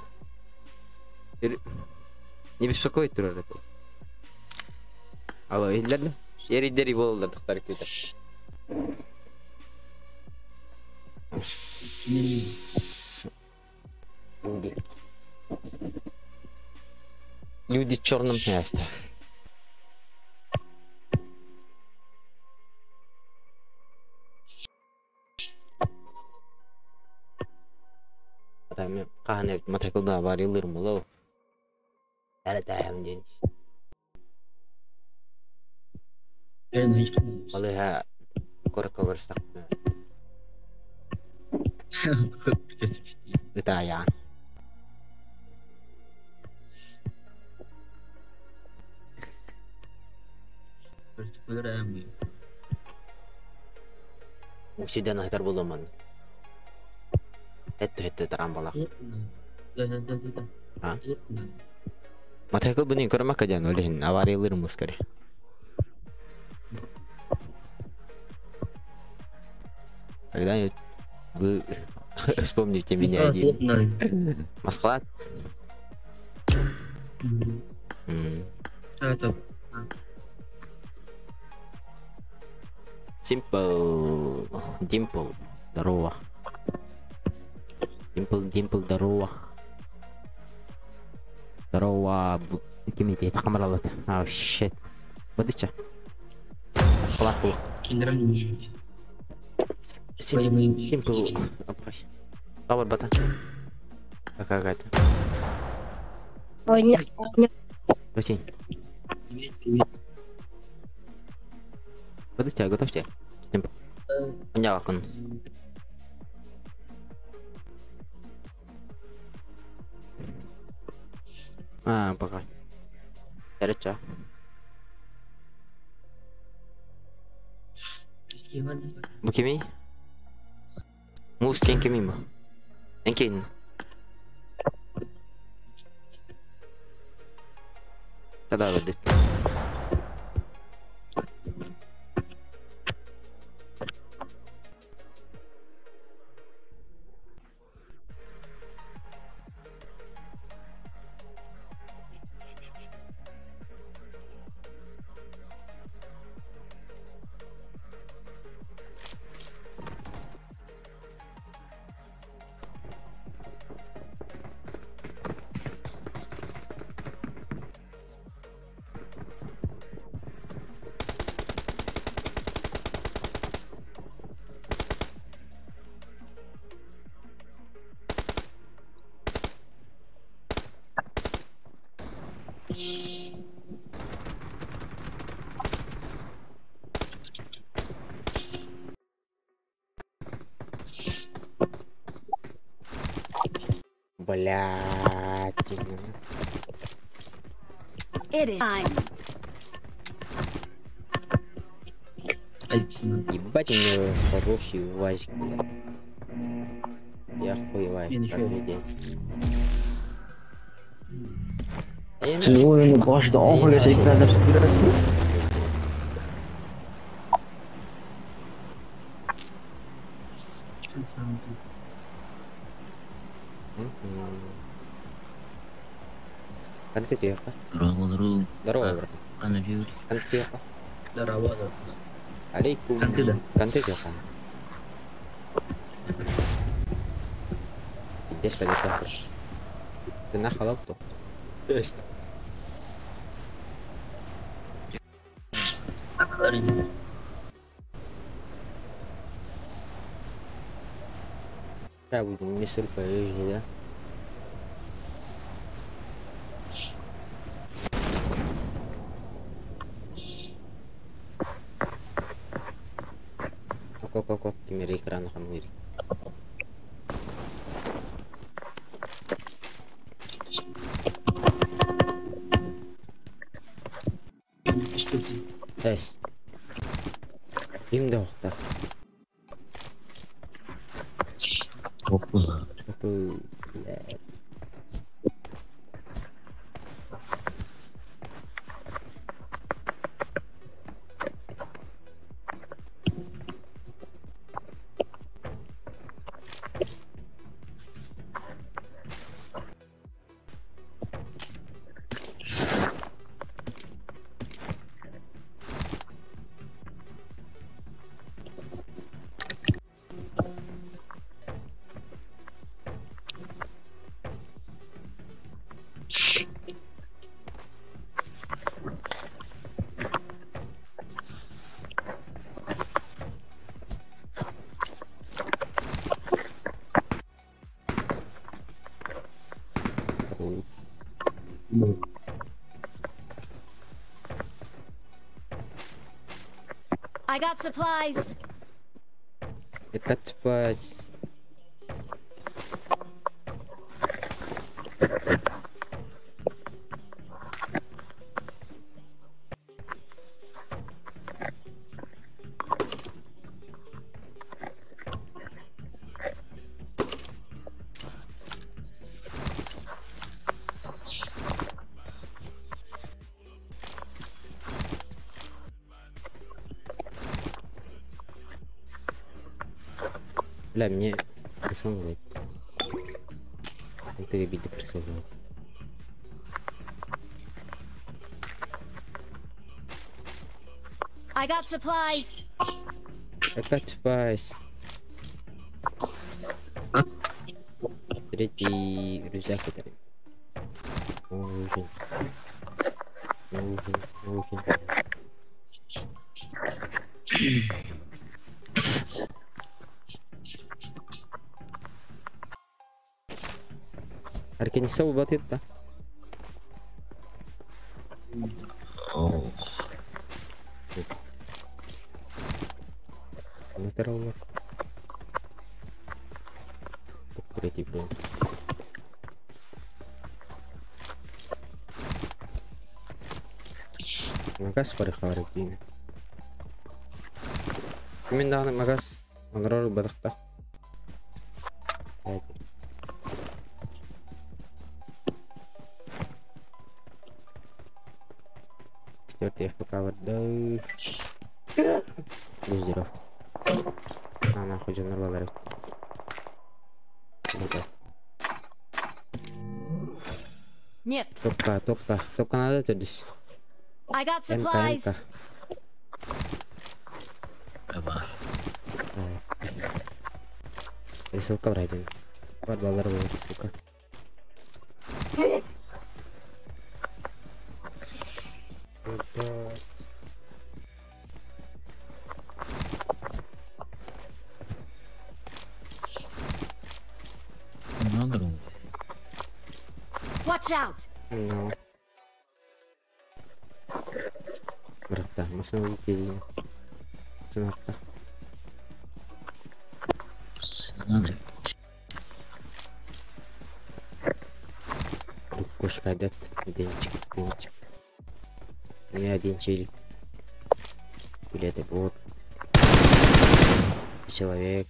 Speaker 1: Не беспокоит турар это. Алло, иллерdi. Eri болдыр тықтар компьютер. Люди. Люди в черном месте. Каханы мотоциклда бар йылдырым боло. Әлі тәйім денис. Алыха корка көрстак. Ытая. Усиден айтар боламан. Этте тарам балах. А? Мотоцикл бұны көрмәк кәден өлген авариялырым мускари. Когда-нибудь вы Вспомните меня один. Масхалат? Simple. Dimple. Здорово. Dimple, Dimple, здорово. Здорово. Кимите, камералат. Oh shit. Бодыча. Халат. Simple. Давай, бата. Какая-то. Очень. Готовьте, готовьте. Понятно. А, пока. Короче. Букими? Мус тенки мимо. Энкин. Тогда вот. Блядь.
Speaker 5: It is time.
Speaker 1: Ебать, у него хороший УАЗик. Я хуеваю.
Speaker 3: Здорово,
Speaker 1: Здорово, брат.
Speaker 3: Здорово.
Speaker 1: Алейкум. Канты. Здесь подойдем. Ты нахал авто? Есть. Я буду мисыр поезжай, да? Ок, кимери экран хамыри. Эс. Ким да охта?
Speaker 3: Опа.
Speaker 1: Бля.
Speaker 5: I got supplies.
Speaker 1: I got supplies. Бля, мне Присыл. Перебить присыл.
Speaker 5: I got supplies.
Speaker 1: I got supplies. Третий рюкзак это. Нужен. Нужен. Нужен. Арканисал батыт да? Здорово. Третий, блин. Магаз парыхары дейін. Мен дағы магаз аңырар бадақта. Четвертый ФПК да. Будь здоров. А, нахуй, жонор
Speaker 5: Нет.
Speaker 1: Топка, топка, топка надо здесь.
Speaker 5: I got supplies.
Speaker 3: М К.
Speaker 1: Рисовка брать. Бар баллар был рисовка.
Speaker 5: Watch out.
Speaker 1: No. Бырахта, машина улетели. Ценахта. Кошка дат, денчик, денчик. У меня один челик. Или это бот. Человек.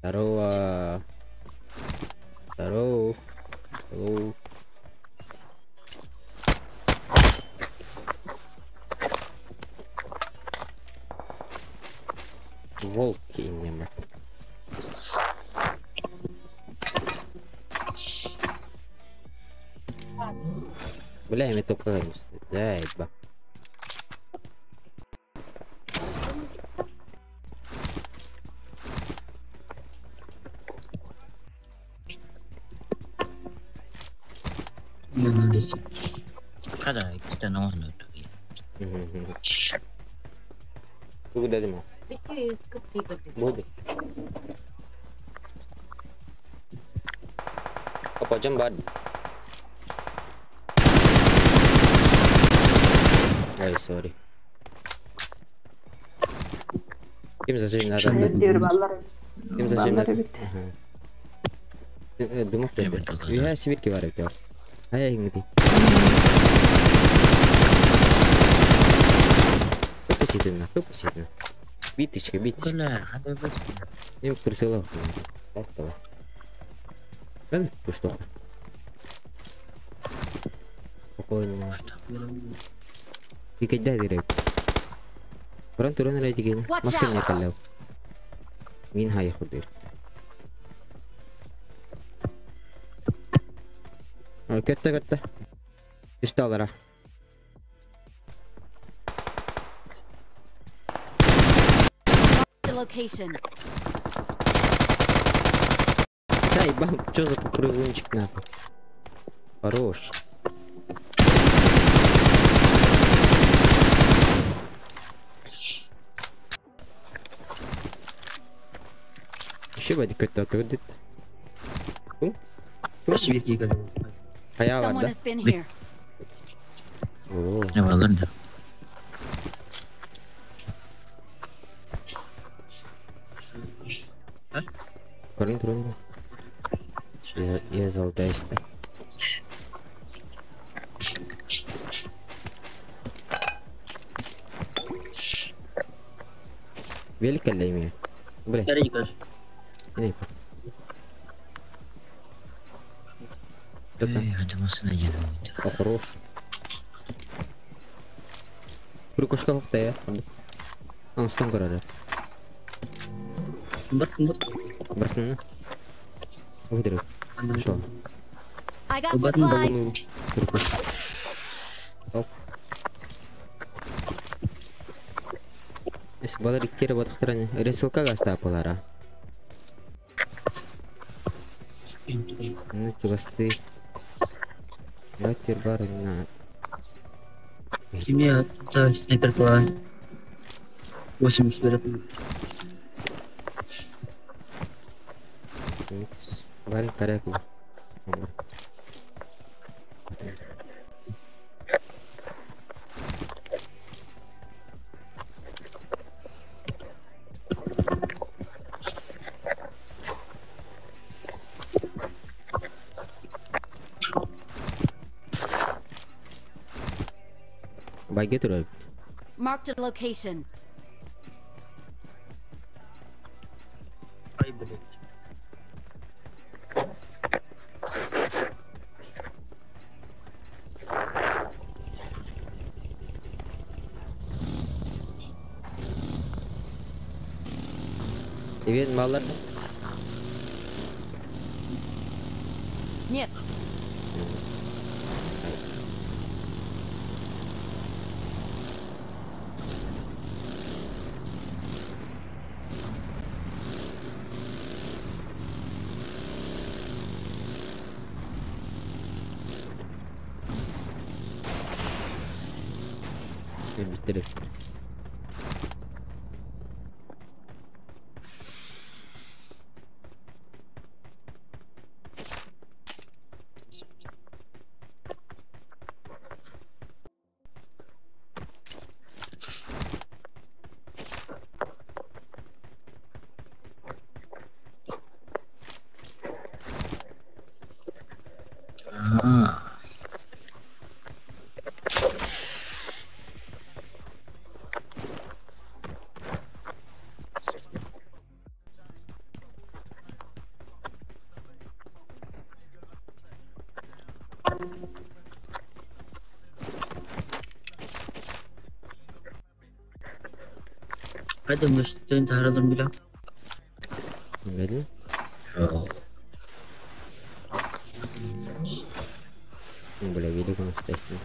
Speaker 1: Здорово. Здорово. Hello. Волки нема. Бля, я только да, еба. Куда демо? Буду. Опа, джамбар. Ой, сори. Ким зажим надо? Ким зажим надо? Дымок. Я сибирки варю. А я ингди. Выпустите. Биточка, биточка. Им присылал. Что? Спокойно. И когда директ? Бран туран райдиген. Маска не калляв. Мин хай худыр. Көттө көттө. Үстө алара.
Speaker 5: Location.
Speaker 1: Заебал, чё за попрыгунчик нахуй? Хорош. Еще бы какой-то отводит. А я ладно.
Speaker 3: Ладно.
Speaker 1: Корын турун. Я золотая. Велика для меня. Бля. Хорош. Рукошка лохтая. Он стон городок.
Speaker 6: Бар.
Speaker 1: Бартын. Выдры. Шо?
Speaker 5: I got supplies.
Speaker 1: Оп. Эс балар иккere батықтыраны. Ресылка гаста апалара. Ну, чугасты. Ятер бар на.
Speaker 6: Химия, да, снайпер была. 80 берет.
Speaker 1: Бар караку. Байге турар.
Speaker 5: Marked a location.
Speaker 6: Ай, блядь.
Speaker 1: Ивен малар.
Speaker 5: Нет.
Speaker 1: Биттерек.
Speaker 6: Hadi müşterinin taharalım bile.
Speaker 1: Бәле. Бля, велик у нас тестинг.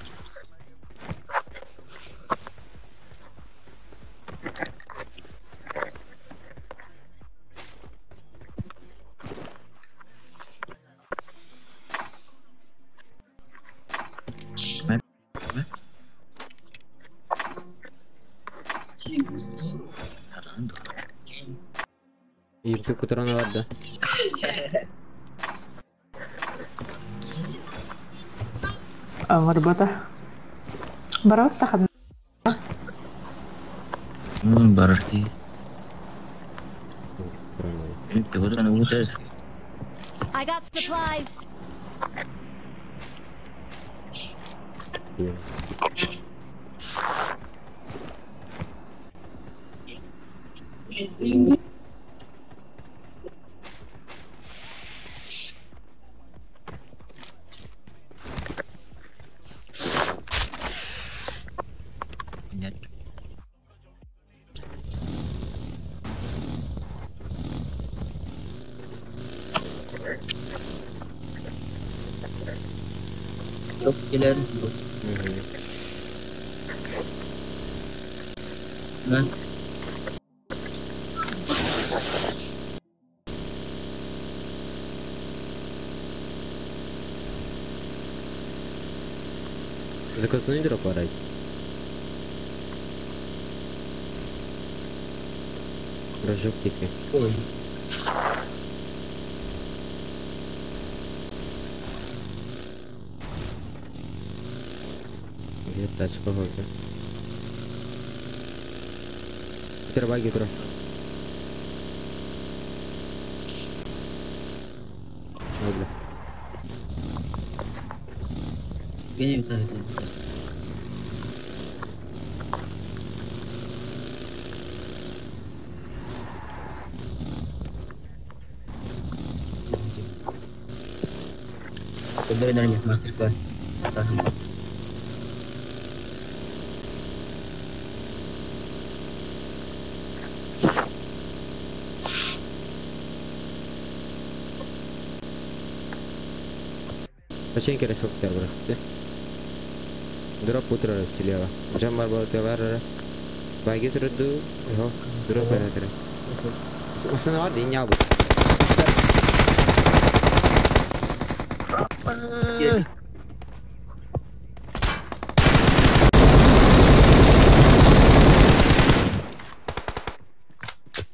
Speaker 1: Иртү кутурана бар да.
Speaker 8: Барбата. Барбата хад.
Speaker 3: Berarti
Speaker 5: I got supplies.
Speaker 6: Killer. Да.
Speaker 1: Заказной дроп орать. Рожок тики.
Speaker 6: Ой.
Speaker 1: Где тачка вроде? Первая гидро. Ой, бля.
Speaker 6: Master class.
Speaker 1: Очень интересно бырахты. Дроп утро слева. Джам бар бар. Баги турду. Хо, дроп бар. Масана бар дин ялбы.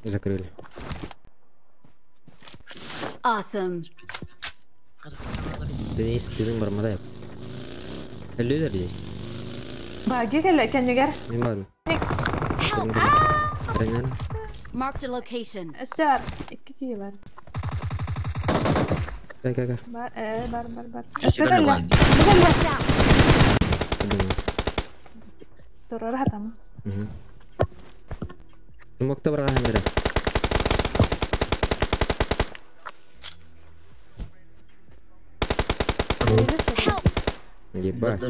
Speaker 1: Закрыли.
Speaker 5: Awesome.
Speaker 1: Денис, ты бармадай. Лидер здесь.
Speaker 8: Баги кэллэ кэннигэр.
Speaker 1: Не бар.
Speaker 5: Help!
Speaker 1: Ренен.
Speaker 5: Marked a location.
Speaker 8: Өссө икки киһи бар.
Speaker 1: Кай кай кай.
Speaker 8: Бар, бар, бар, бар.
Speaker 3: Өссө
Speaker 8: Өссө кэллэ.
Speaker 3: кэллэ.
Speaker 8: Бу кэллэ.
Speaker 5: Watch out!
Speaker 8: Турар хатам.
Speaker 1: Угу. Мокта барган бere.
Speaker 5: Help!
Speaker 1: Ебать.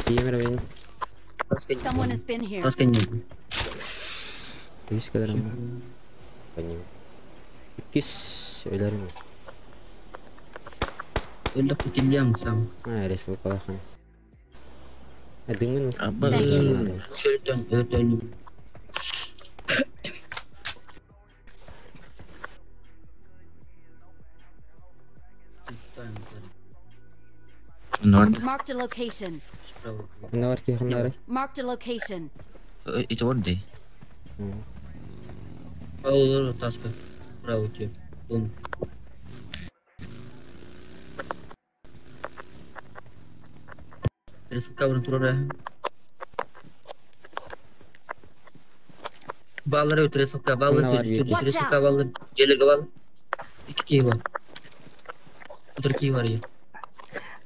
Speaker 1: Тиемер мен.
Speaker 5: Someone has been here.
Speaker 1: Үс kadar ama. Benim. İkiz өлөрүм. А, ресл калахан. Адыңын.
Speaker 3: Аба. Норд.
Speaker 5: Marked a location.
Speaker 1: Ханнар ки ханнар.
Speaker 5: Marked a location.
Speaker 3: Ити орды.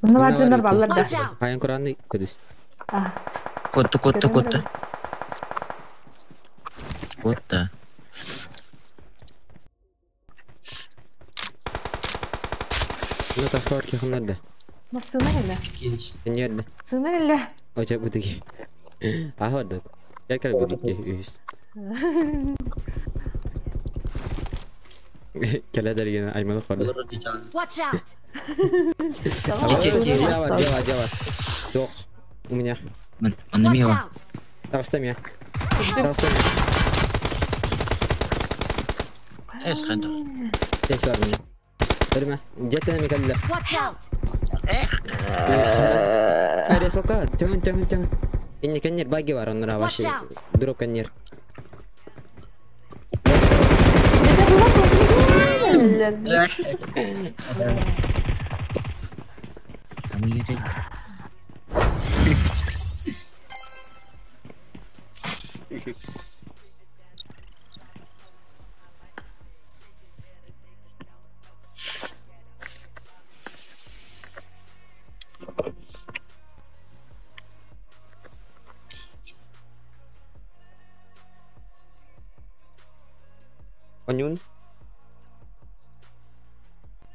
Speaker 8: Мына бар дьоннор баллар да.
Speaker 5: Watch out!
Speaker 1: Хайын Куранны көдүс.
Speaker 8: А,
Speaker 3: Котта, котта, котта. Котта.
Speaker 1: Мына таска бар ки ханнар да.
Speaker 8: Массыына кэллэ.
Speaker 1: Нерде.
Speaker 8: Сыына кэллэ.
Speaker 1: Оча бутыки. Аход. Я кал бутыки үс. Келе дерген айманы корду.
Speaker 5: Watch out!
Speaker 1: Дела, дела, дела. Дох. У меня.
Speaker 3: Онно
Speaker 5: Watch
Speaker 3: мио.
Speaker 5: out!
Speaker 1: Таста меня. Таста меня.
Speaker 3: Эс ханта.
Speaker 1: Тек бар меня. Берме. Жеттен ми калла.
Speaker 5: Watch out!
Speaker 1: Айре сока. Төн төн төн. Инне кеннер баги бар оннора
Speaker 5: Watch
Speaker 1: ваши.
Speaker 5: out.
Speaker 1: Дроп кеннер.
Speaker 3: Амы
Speaker 1: Онюн.